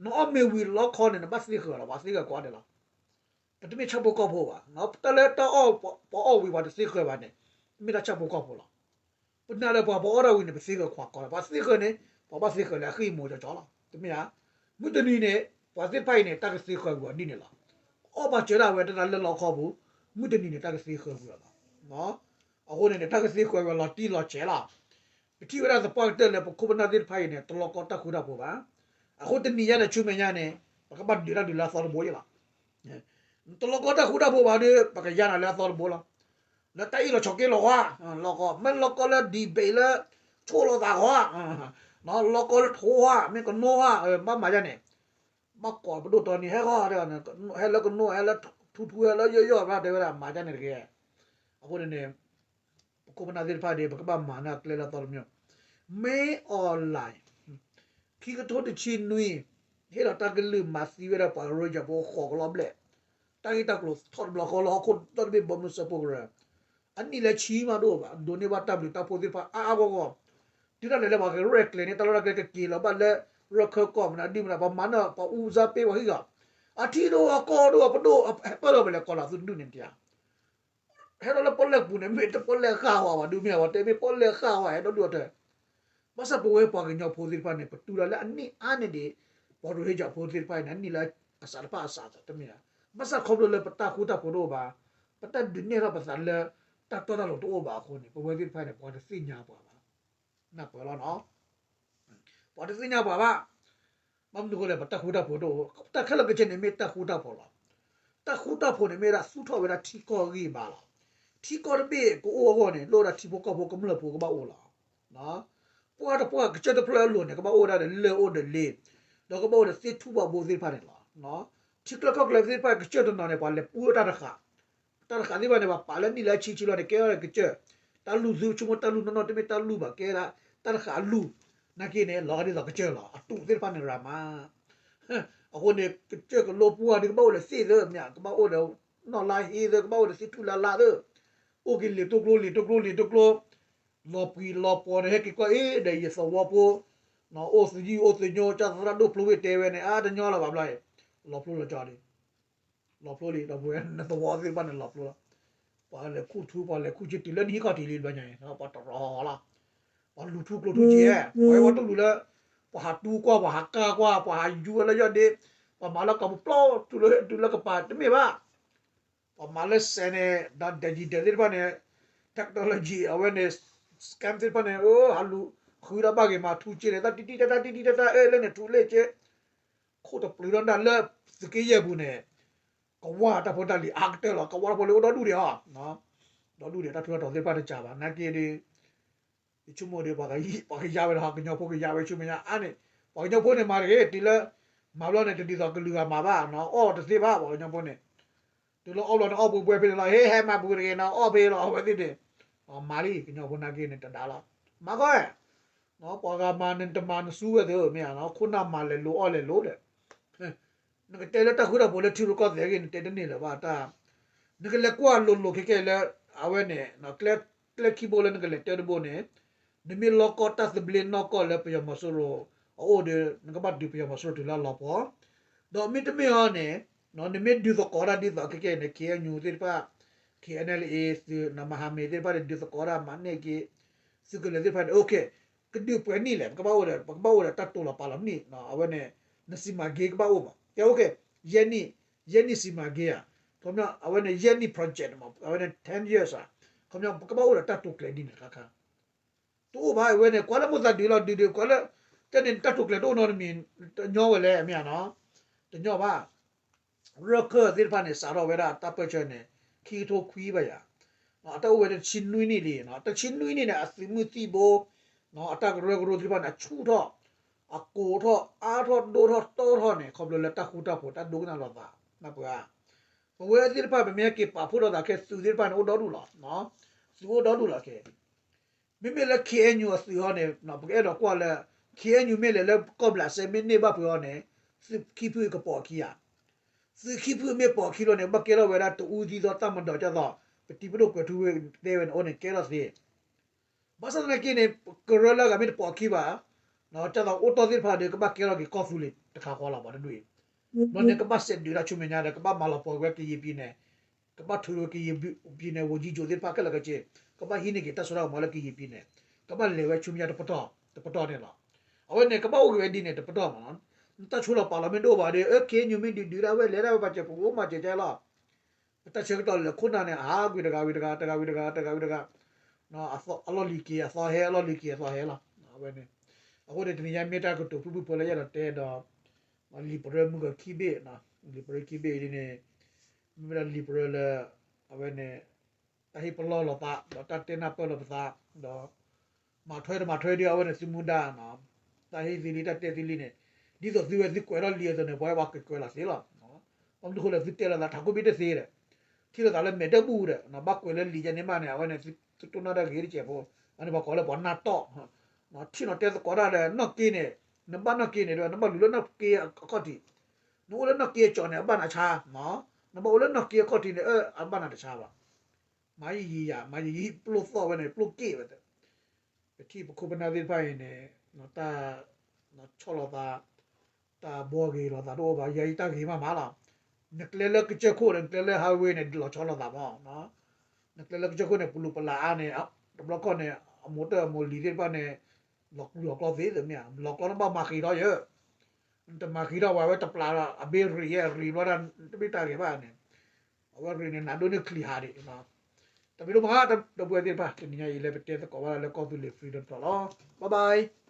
နအီၣ်မ့ၤဝံၤလီခီန့ၣ် နဘၣ်သ့ဃၢၤလီၤ ပှၤသ့ဃၢၤကွၢ်ဒဲးလီၤ. ပတမ့ၢ်ဆၣ်ဖိကီၢ်ဖိဘၣ် တၢ်လၢတၢ်အီၣ်ပှၤအီၣ်ဝံၤပှၤတသ့ဃၢၤဘၣ်န့ၣ် မ့ၢ်တၢ်ဆၣ်ဖိကီၢ်ဖိလီၤ. ပနာ်လၢပှၤပအီၣ်တၢ်ဝံၤန့ၣ် ပသ့ဃၢၤကွၢ်ကီးလီၤ ပှၤသ့ဃၢၤန့ၣ် ပှၤဘၣ်သ့ဃၢၤလၢအဃံအမိၢ်ကၠီကၠီလီၤ တမ့ၢ်ဧါ. မုၢ်တနံၤန့ၣ် ပှၤသ့ၣ်တဖၣ်အံၤန့ၣ် တၢ်ကသ့ဃၢၤကွံာ်အီၤဒ်န့ၣ်လီၤ. အီၣ်ဘၣ်စၢၤဒၣ်ဝဲတၢ်လၢလီခီပူၤ မုၢ်တနံၤန့ၣ် တၢ်ကသ့ဃၢၤကွံာ်အီၤလီၤ. အဃိန့ၣ်န့ၣ် တၢ်ကသ့ဃၢၤကွံာ်အီၤလီၤတံၢ်လီၤဆဲးလီၤ. ပထံၣ်ဝဲဒၣ်သပှၢ်ကတၢၢ်လၢပခိၣ်ပနၢ်သ့ၣ်တဖၣ်အံၤန့ၣ် တလီၤကီတၢ်ဃူတၢ်ဖိးဘၣ်. အဃိတနံၤညါန့ၣ် ဆူမဲာ်ညါန့ၣ် ပကဘၣ်ဒုးတၢ်ဒုးလၢအသီတဘိယ့ၣ်လီၤ. နတလီၤကီတၢ်ဃူတၢ်ဖိးဘၣ်ဒီး ပကယါနၤလၢအသီတဘိလီၤ. လၢတၢ်အ့ၣ်လိာ်ဆိးက့လိာ်ဧါ, လီၤကီ, မ့ၢ်လီၤကီလၢ debate လၢ ဆိၣ်လိာ်သးဧါ, လီၤကီလၢထိဧါ, မ့ၢ်ကနိဧါ, ဘၣ်မၤယါန့ၣ် ဘၣ်ကိးပဒိၣ်တီနံၤ ဟဲဃီ, ဟဲလၢကနိ ဟဲလၢထူထူ ဟဲလၢယီၢ်ယီၢ် ဘၣ်တဲဝဲဒၣ်မၤယါန့ၣ်တဂ့ၤ. အဃိန့ၣ်န့ၣ် ပခိၣ်ပနၢ်သ့ၣ်တဖၣ်ဒီး ပကဘၣ်မၤန့ၢ်ကျဲလၢအသီတမံၤ, မ့ၢ်အီၣ်လဲၣ် ခံကထိတဆံနွံ ဟ့ၣ်လီၤတၢ်ကလုၢ်မၤသံဝဲဒၣ်ပှၤရိၣ်ယၢ်ဖိဃိးကလီၤဘျဲၣ်, တၢ်ဂ့ၢ်တၢ်ကျိၤထီၣ်တဘျီဃီလၢဟီၣ်ခိၣ်ဒီတဘ့ၣ်ဘီမုၢ်စၢဖှိၣ်ကရၢ, အနံၣ်လၢဆံမးတအိၣ်ဘၣ်, ဒိးန့ၢ်ဘၣ်တၢ်ဘျုးတၢ်ဖှိၣ်သ့ၣ်တဖၣ်အါအါဂီၢ်ဂီၢ်, တုၤဒၣ်လဲာ်လၢပှၤကရဲၣ်ကျဲၤန့ၣ် တၢ်လီၢ်တၢ်ကျဲကက့ၤလီၤဘၣ်လၢ ရခၢၣ်ကီၢ်မနုၤဒ်မနုၤ ပှၤမၤန့ၢ်ပှၤအူစါပ့ပှၤဟံၣ်ဂီၤ, အထံဒိၣ်အကီၢ်ဒိၣ်အပဒိၣ် ဟဲပၢၢ်လီၤပလဲၤကီးလီၤသုတဒူၣ်န့ၣ်တယါ ဟဲဒီးလၢပီၣ်လဲၣ်ပူၤန့ၣ် မ့ၢ်တပီၣ်လဲၣ်ဃၣ်ဝဲဘၣ်ဒုးမ့ၢ်ဝဲတဲမ့ၢ်ပီၣ်လဲၣ်ဃၣ်ဝဲဟဲဒီဒူၣ်အတၢ်, ဘၣ်ဆၣ်ပဝဲပှၤကညီဖိသ့ၣ်တဖၣ်န့ၣ် ပတူၢ်လီၤလၢအနံၣ်အါန့ၣ်ဒံး ပှၤရိၣ်ဟ့ၣ်ယၣ်ဖိသ့ၣ်တဖၣ်န့ၣ် အနံၣ်လၢအစးတဖၣ်အစးတမ့ၢ်ဧါ, ဘၣ်ဆၣ်ခီဖျိလၢပတၢ်ဃူတၢ်ဖိးတအိၣ်ဘၣ်, ပတၢ်ဒုးနဲၣ်ထီၣ်ပသးလၢ တၢ်တီတၢ်လိၤတအိၣ်ဘၣ်အဃိန့ၣ် ပဝဲသ့ၣ်တဖၣ်န့ၣ် ပှၤတသ့ၣ်ညါပှၤဘၣ်, နၢ်ပၢၢ်လီၤနီၤ ပှၤတသ့ၣ်ညါပှၤဘၣ်, ဘၣ်မနုၤအဃိလဲၣ် ပတၢ်ဃူတၢ်ဖိးတအိၣ်, တၢ်ခဲလၢာ်ခဲဆ့န့ၣ်မ့ၢ်တၢ်ဃူတၢ်ဖိးလီၤ. တၢ်ဃူတၢ်ဖိးန့ၣ်မ့ၢ်ဝဲဒၣ်သူၣ်ထီၣ်ဝဲဒၣ်ထံကီၢ်ဂံၢ်ဘါလီၤ. ထံကီၢ်တဘ့ၣ်ကအိၣ်အဂီၢ်န့ၣ် လိၣ်ဝဲဒၣ်ထံဖိကီၢ်ဖိကမျၢၢ်ဖိကဘၣ်အိၣ်လီၤ. ပှၤတပှၢ်ကစၢၢ်တဖျၢၣ်အလိၤန့ၣ် ကဘၣ်အိၣ်ဝဲဒၣ်ဒီးလၢၢ်အိၣ်ဒီးလ့, ဒီးကဘၣ်အိၣ်ဒီးသ့ၣ်ထူၣ်ဘၣ်ဘိသ့ၣ်တဖၣ်န့ၣ်လီၤ. ထံချၢကီၢ်ချၢသ့ၣ်တဖၣ်ကစၢၢ်တနီၤန့ၣ် ပှၤလဲၤပူထီၣ်တၢ်တဃာ် တၢ်တဃာ်သ့ၣ်တဖၣ်န့ၣ် ပှၤပာ်လၢနံၣ်လၢအဆံဆံလီၤန့ၣ် ကဲထီၣ်ကစၢၢ်, တၢ်လူၢ်သုဆိကမိၣ်တၢ်လူၢ်နီၢ်နီၢ် တမ့ၢ်တၢ်လူၢ်ဘၣ်ကဲဒၣ် တၢ်တဃာ်အလူၢ်, နာ်က့န့ၣ် လီၤဂာ်ဒ်သိးကစၢၢ်လီၤ. အတူးသ့ၣ်တဖၣ်န့ၣ်ရၤမး, အဃိန့ၣ် ကစၢၢ်ကလိပူၤအီၤဒီးကဘၣ်အိၣ်ဒီးသ့ၣ်သ့ၣ်မ့ၢ် ကဘၣ်အိၣ်ဒီးနီၣ်လါဟ့သ့ၣ် ကဘၣ်အိၣ်ဒီးသ့ၣ်ထူၣ်လါလါသ့ၣ်, အိၣ်က့ၤလံာ်တိကျိလံာ်တိကျိလံာ်တိကျိ, လီၤပှံၤလီၤပှီၤန့ၣ် ဟဲက့ၤကွၢ်အ့ၣ်ဒီးယသဝီဖိ အိၣ်သယုၢ်အိၣ်သညိ ကၢ်သရၣ်ဒိၣ်ဖျိဝ့ၢ်တဲဝဲန့ၣ် အါတညီလီၤဘၣ်ဘျီအံၤ, လီၤဖျိလီၤကၠီလံ လီၤဖျိလံ ဒီပုၢ်ဝဲၢ် နသဝီသ့ၣ်တဖၣ်န့ၣ်လီၤဖျိလီၤ. ပှၤလဲၤခူၣ်ထူ ပှၤလဲၤခူၣ်ဆ့တုၤလၢနဟံၣ်ခီၣ်ထံးလံဘျီညါအံၤ ပှၤတရီလီၤ. ပှၤလူၤထူကျိၤထူက့ၤ, ပှၤဝဲပှၤတလူၤလၢ ပှၤဟးတူကွၢ် ပှၤဟးကၢ်ကွၢ် ပှၤဟးယူၤဝဲလၢယီၢ်ဒ့, ပှၤမၤလၢကီၢ်ပူၤပျီ တုၤလၢတုၤလၢကပၤတမ့ၢ်ဘၣ်. ပှၤမၤလၢစဲးန့ၣ် ဒီး digital သ့ၣ်တဖၣ်န့ၣ် technology အဝဲန့ၣ် scam သ့ၣ်တဖၣ်န့ၣ် ဟးလူၤဃုဒၣ်ဘၣ်ဂ့ၤမး ထူက့ၤန့ၣ် တၢ်တံၢ်တံၢ်တၢ်တၢ်တံၢ်တံၢ်တၢ်တၢ် အဲၣ်လၢန့ၣ် ထူလ့ၢ်က့ ခိၣ်တပျုၤထီၣ်ဒၣ်လၢသုးက့ယဲၢ်ပူၤန့ၣ် ကဝၢ်တၢ်ဖိတၢ်လံၤအါကတၢၢ်လီၤ. ကဝၢ်တၢ်ဖိလံၤအိၣ်ဒီဒူၣ်ဒံးအီၤ, ဒီဒူၣ်ဒံး တၢ်ထူးတၢ်တီၤသ့ၣ်တဖၣ်တစှၤဘၣ် နာ်က့ဒီး ယဆိကမိၣ်ဒီး ပှၤကယါဝဲဒီး ကညီဖိကယါဝဲဆူမဲာ်ညါအါန့ၣ်, ပှၤကညီဖိန့ၣ်မၤတဂ့ၤ တုၤလၢ မၤဘျီန့ၣ် တဒ်သိးကလုာ်ဂၤမၤဘၣ်နီၤ အီၣ်တသ့ဘၣ် ပှၤကညီဖိန့ၣ်, တုၤလၢအီၣ်ဘျီန့ၣ် အီၣ်ပှဲၤပှဲၤဖဲန့ၣ်လီၤ ဟ့ ဟဲမၤပူၤတဂ့ၤနီၤ အီၣ်ဖဲလီၤ အဝဲသ့ၣ်န့ၣ်, မၤလံ ကညီဖိနာ်က့န့ၣ် တဒါလီၤ, မၤဃီ, ပှၤဂၤမၤန့ၣ်တမၤနစူဝဲသ့ၣ် မ့ၢ်ဧါနီၤ ခိၣ်နၢ်မၤလဲၤလိၤအီၣ်လဲၤလိၤဒီး နကတဲလၢတၢ်ဃူတၢ်ဖိးလၢထံရူၢ်ကီၢ်သဲးအဂ့ၢ် နတဲတန့ၢ်လၢၤဘၣ်တၢ်, နကလဲၤကွၢ်လိၤလိၤခဲကဲလၢ အဝဲန့ၣ် ကျဲခံဘိလၢနကလဲၤတဲတဘိန့ၣ်, နမ့ၢ်လီၢ်ကီၢ်တၢ်သဘျ့နီၢ်ကီၢ်လၢပယီၤမီၤစိရိၤအအိၣ်ဒီး နကဘၣ်ဒုးပယီၤမီၤစိရိၤတုၤလၢအလီၤပှီၢ်, ဒီးမ့တမ့ၢ်အီၤန့ၣ်, နမ့ၢ်ဒုးသကိးတၢ်ဒ်သိးခဲကဲန့ၣ် KNU သ့ၣ်တဖၣ်, KNLA သုး မဟာမိတ် သ့ၣ်တဖၣ်န့ၣ် ဒုးသကိးတၢ်မၤန့ၢ်က့ၤ သုးကလၢၤသ့ၣ်တဖၣ်န့ၣ် okay, ကဒုးပှဲၤနံၣ်လဲၣ် ပကဘၣ်အိၣ်ဒီး ပကဘၣ်အိၣ်ဒီးတၢ်တိာ်လီၤပာ်လီၤနံၣ်, အဝဲန့ၣ် နစီမံကိန်းကဘၣ်အိၣ်မး ကဲ okay, ယဲၢ်နံၣ်, ယဲၢ်နံၣ်စီမံကိန်းဧါ, ခီပညီ အဝဲန့ၣ် ယဲၢ်နံၣ် project မး အဝဲန့ၣ် ten years ဧါ, ခီပညီ ပကဘၣ်အိၣ်ဒီးတၢ်တိာ်ကျဲၤဒ်န့ၣ်တခါခါ တအိၣ်ဘၣ် အဝဲန့ၣ် ကွၢ်လၢမိၢ်သးဒုးလီၤဒုးဒုး ကွၢ်လၢ တဲန့ၣ် တၢ်တိာ်ကျဲၤတအိၣ်နီတမံၤ တညီဝဲလဲၣ် မ့ၢ်ဧါနီၤ, တညီဘၣ် ရခၢၣ်သ့ၣ်တဖၣ်န့ၣ် စးထီၣ်ဝဲဒၣ်တၢ်ပၢၢ်ဆၢန့ၣ် ခံကထိခွံဘၣ်ယၤ, အတၢ်အိၣ်ဝဲတဆံနွံနံၣ်လံ, တဆံနွံနံၣ်န့ၣ် အသုးမုၢ်သံၣ်ဘိ, အတၢ်ကရၢကရိသ့ၣ်တဖၣ်န့ၣ် အဆူၣ်ထီၣ်, အကိၤထီၣ် အါထီၣ်ဒိၣ်ထီၣ်တီထီၣ်န့ၣ် ခီဖျိလၢတၢ်ဃူတၢ်ဖိး တၢ်ဒိကနၣ်လိာ်သး, နၢ်ပၢၢ်ဧါ, ပဝဲသ့ၣ်တဖၣ် ပမ့ၢ်ဟဲက့ၤပာ်ဖှိၣ်ထီၣ်သးခဲ သုးသ့ၣ်တဖၣ်န့ၣ် အိၣ်ဒီဒူၣ်လီၤ, သုးအိၣ်ဒီဒူၣ်လီၤခဲ မ့မ့ၢ်လၢ KNU အသုးဟီန့ၣ် ပကအဲၣ်ဒိးကွၢ်လၢ KNU မ့ၢ်လဲၤလၢကီၢ်ဘျးစဲ မ့ၢ်န့ၢ်ဘၣ်ပှဲၤဟီန့ၣ် သုးခံဖုကပိာ်ခံဧါ, သုးခံဖုမ့ၢ်ပိာ်ခံလီၤန့ၣ် ဘၣ်ကဲထီၣ်ဝဲဒၣ်တအူသံသီတၢ်မၤဒီး ဒ်သိး ပတံၤပဒိၣ်ကွဲၤထူဝ့ၢ်တဲဝဲန့ၣ် အိၣ်န့ၣ်ကဲထီၣ်သ့ ဘၣ်ဆၣ်သနာ်က့န့ၣ် ကရၢလၢအဂၤမ့ၢ်တပိာ်ခံဘၣ်, ဒ်သိးအိၣ်တီၢ်သ့ၣ်တဖၣ်ဒီး ကဘၣ်ကဲထီၣ်က့ၤကီၢ်သူလ့ၤတခါဃီလီၤ ပှၤတဒူၣ်အံၤ, ဘျီန့ၣ် ကဘၣ်စဲးဒုးတၢ်ဆူမဲာ်ညါဒီး ကဘၣ်မၤလီၤပှီၢ်ဝဲကရင်ပြည်နယ်, ကဘၣ်ထုးကရင်ပြည်နယ် ဝန်ကြီးချုပ်သ့ၣ်တဖၣ်ခဲလၢာ်ခဲဆ့, ကဘၣ်ဟံးန့ၢ်က့ၤတၢ်စိတၢ်ကမီၤလၢကရင်ပြည်နယ်, ကဘၣ်လဲၤဝဲဆူမဲာ်ညါတပတီၢ်, တပတီၢ်န့ၣ်လီၤ. အဝဲန့ၣ် ကဘၣ်အိၣ်က့ၤဝဲဒ်န့ၣ်တပတီၢ်မး, တၢ်ဆိလီၤပာ်လီၤမ့ၢ်တအိၣ်ဘၣ်ဒီး အက့ညူမ့ၢ်ဒုးဒုးဒၣ်ဝဲလဲၤဒၣ်ဝဲပာ်စဲးပကအိၣ်မၤစဲးကဲလီၤ ပတၢ်ဆၢကတီၢ်လၢခိၣ်နၢ်န့ၣ် အဟးကွံာ်တဂၤဝံၤတဂၤ တဂၤဝံၤတဂၤ တဂၤဝံၤတဂၤ, အလီၢ်လံၤက့ၤအသီဟဲ အလီၢ်လံၤက့ၤအသီဟဲလီၤ. အဝဲန့ၣ်, အဃိန့ၣ် တနံၤညါမ့ၢ်တၢ်ကတိၤဖုၣ်ဖုၣ်ဖိလၢယအဲၣ်ဒိးတဲဒီး လံာ်ပရၢမုၢ်ဂီၤခံဘ့ၣ်, လံာ်ပရၢခံဘ့ၣ်အံၤန့ၣ် မ့မ့ၢ်ဒၣ်လံာ်ပရၢလၢ အဝဲန့ၣ် တၢ်ဟ့ၣ်ပလီၢ်လိာ်သး ဒီးတၢ်တဲနၢ်ပၢၢ်လိာ်ပသး ဒီး မၤထွဲတမၤထွဲဒီး အဝဲန့ၣ်သုမူဒါနီၤ, တၢ်ဟ့ၣ်သ့လံ တၢ်တဲသ့လံန့ၣ် ဒ်သိးသုဝဲသုကွဲးထီၣ်လံအသိးန့ၣ် ပှၤဟဲပှၤကကွဲးလီၤသ့လီၤ. ဘၣ်မနုၤဃိလဲၣ် သုတဲလိာ်သးထးခိၣ်ဘ့ၣ်တသ့ဒီး ထံၣ်လိာ်သးလၢမဲာ်တဘူၣ်ဒီး ဘၣ်ကွဲးလၢလံာ်ယဲန့ၣ်ဘၣ်န့ၣ် အဝဲန့ၣ် သုတိၢ်နီၣ်တၢ်ဂ့ၤတစဲးဖိ အန့ၣ်ပှၤကိးလၢပှၤနၢ်တီၢ် ထံၣ်နီၤတဲသကိးတၢ်ဒီး နီၢ်က့န့ၣ် နဘၣ်နီၢ်က့န့ၣ်ဒီး နဘၣ်လူၤလၢနီၢ်က့အခီၣ်ထံး, နအိၣ်လၢနီၢ်က့အကၠီၤန့ၣ် အဘၣ်နၤဆါ, နဘၣ်အိၣ်လၢနီၢ်က့အခီၣ်ထံးန့ၣ် အဘၣ်နၤတဆါဘၣ်. မၤယံာ်ယံာ်ယံာ် မၤယံာ်ယံာ် ပျိၢ်သီၣ်ဝဲန့ၣ် ပျိၢ်က့ၣ်ဝဲ, ပထံၣ်ပခိၣ်ပနၢ်သ့ၣ်တဖၣ်အံၤန့ၣ် တၢ်ဆီၣ်လီၤသး တၢ်ဘှီဂ့ၤလိာ်သးတအိၣ်ဘၣ်, ယၤအံၤတၢ်ဂ့ၤမးမးလီၤ. နကျဲလၢကစၢၢ်ခိၣ်န့ၣ် နကျဲလၢ highway န့ၣ် လီၤဆီလိာ်သးမး, နကျဲလၢကစၢၢ်ခိၣ်န့ၣ် ပလူၤပလၢ်အါန့ၣ် တဘျီခီၣ်န့ၣ် အမိၢ်တၢၢ်အမိၢ်လံၤသ့ၣ်တဖၣ်န့ၣ် လီၤကျူၤလီၤကျီသ့သ့မ့ၢ်ဧါ, လီၤကျီနဘၣ်မၤဃံးထီၣ်ယဲ, နတမၤဃံးထီၣ်ဝဲ အဝဲတပျၢ်ဒီး အဘ့ၣ်ရံးယဲ ရံးဘျီဒၣ် တမ့ၢ်တၢ်ဂ့ၤဘၣ်န့ၣ်, အဝဲရံးန့ၣ် နးဒိၣ်န့ၢ်ချံးဟးဒံး တၢ်ဘျုးဒိၣ်မး ဒီပုၢ်ဝဲၢ်သ့ၣ်တဖၣ် တနံၤညါအံၤလၢပတဲသကိးဘၣ်လၢကီၢ်သူလ့ၤ freedom talk လီၤ. Bye bye.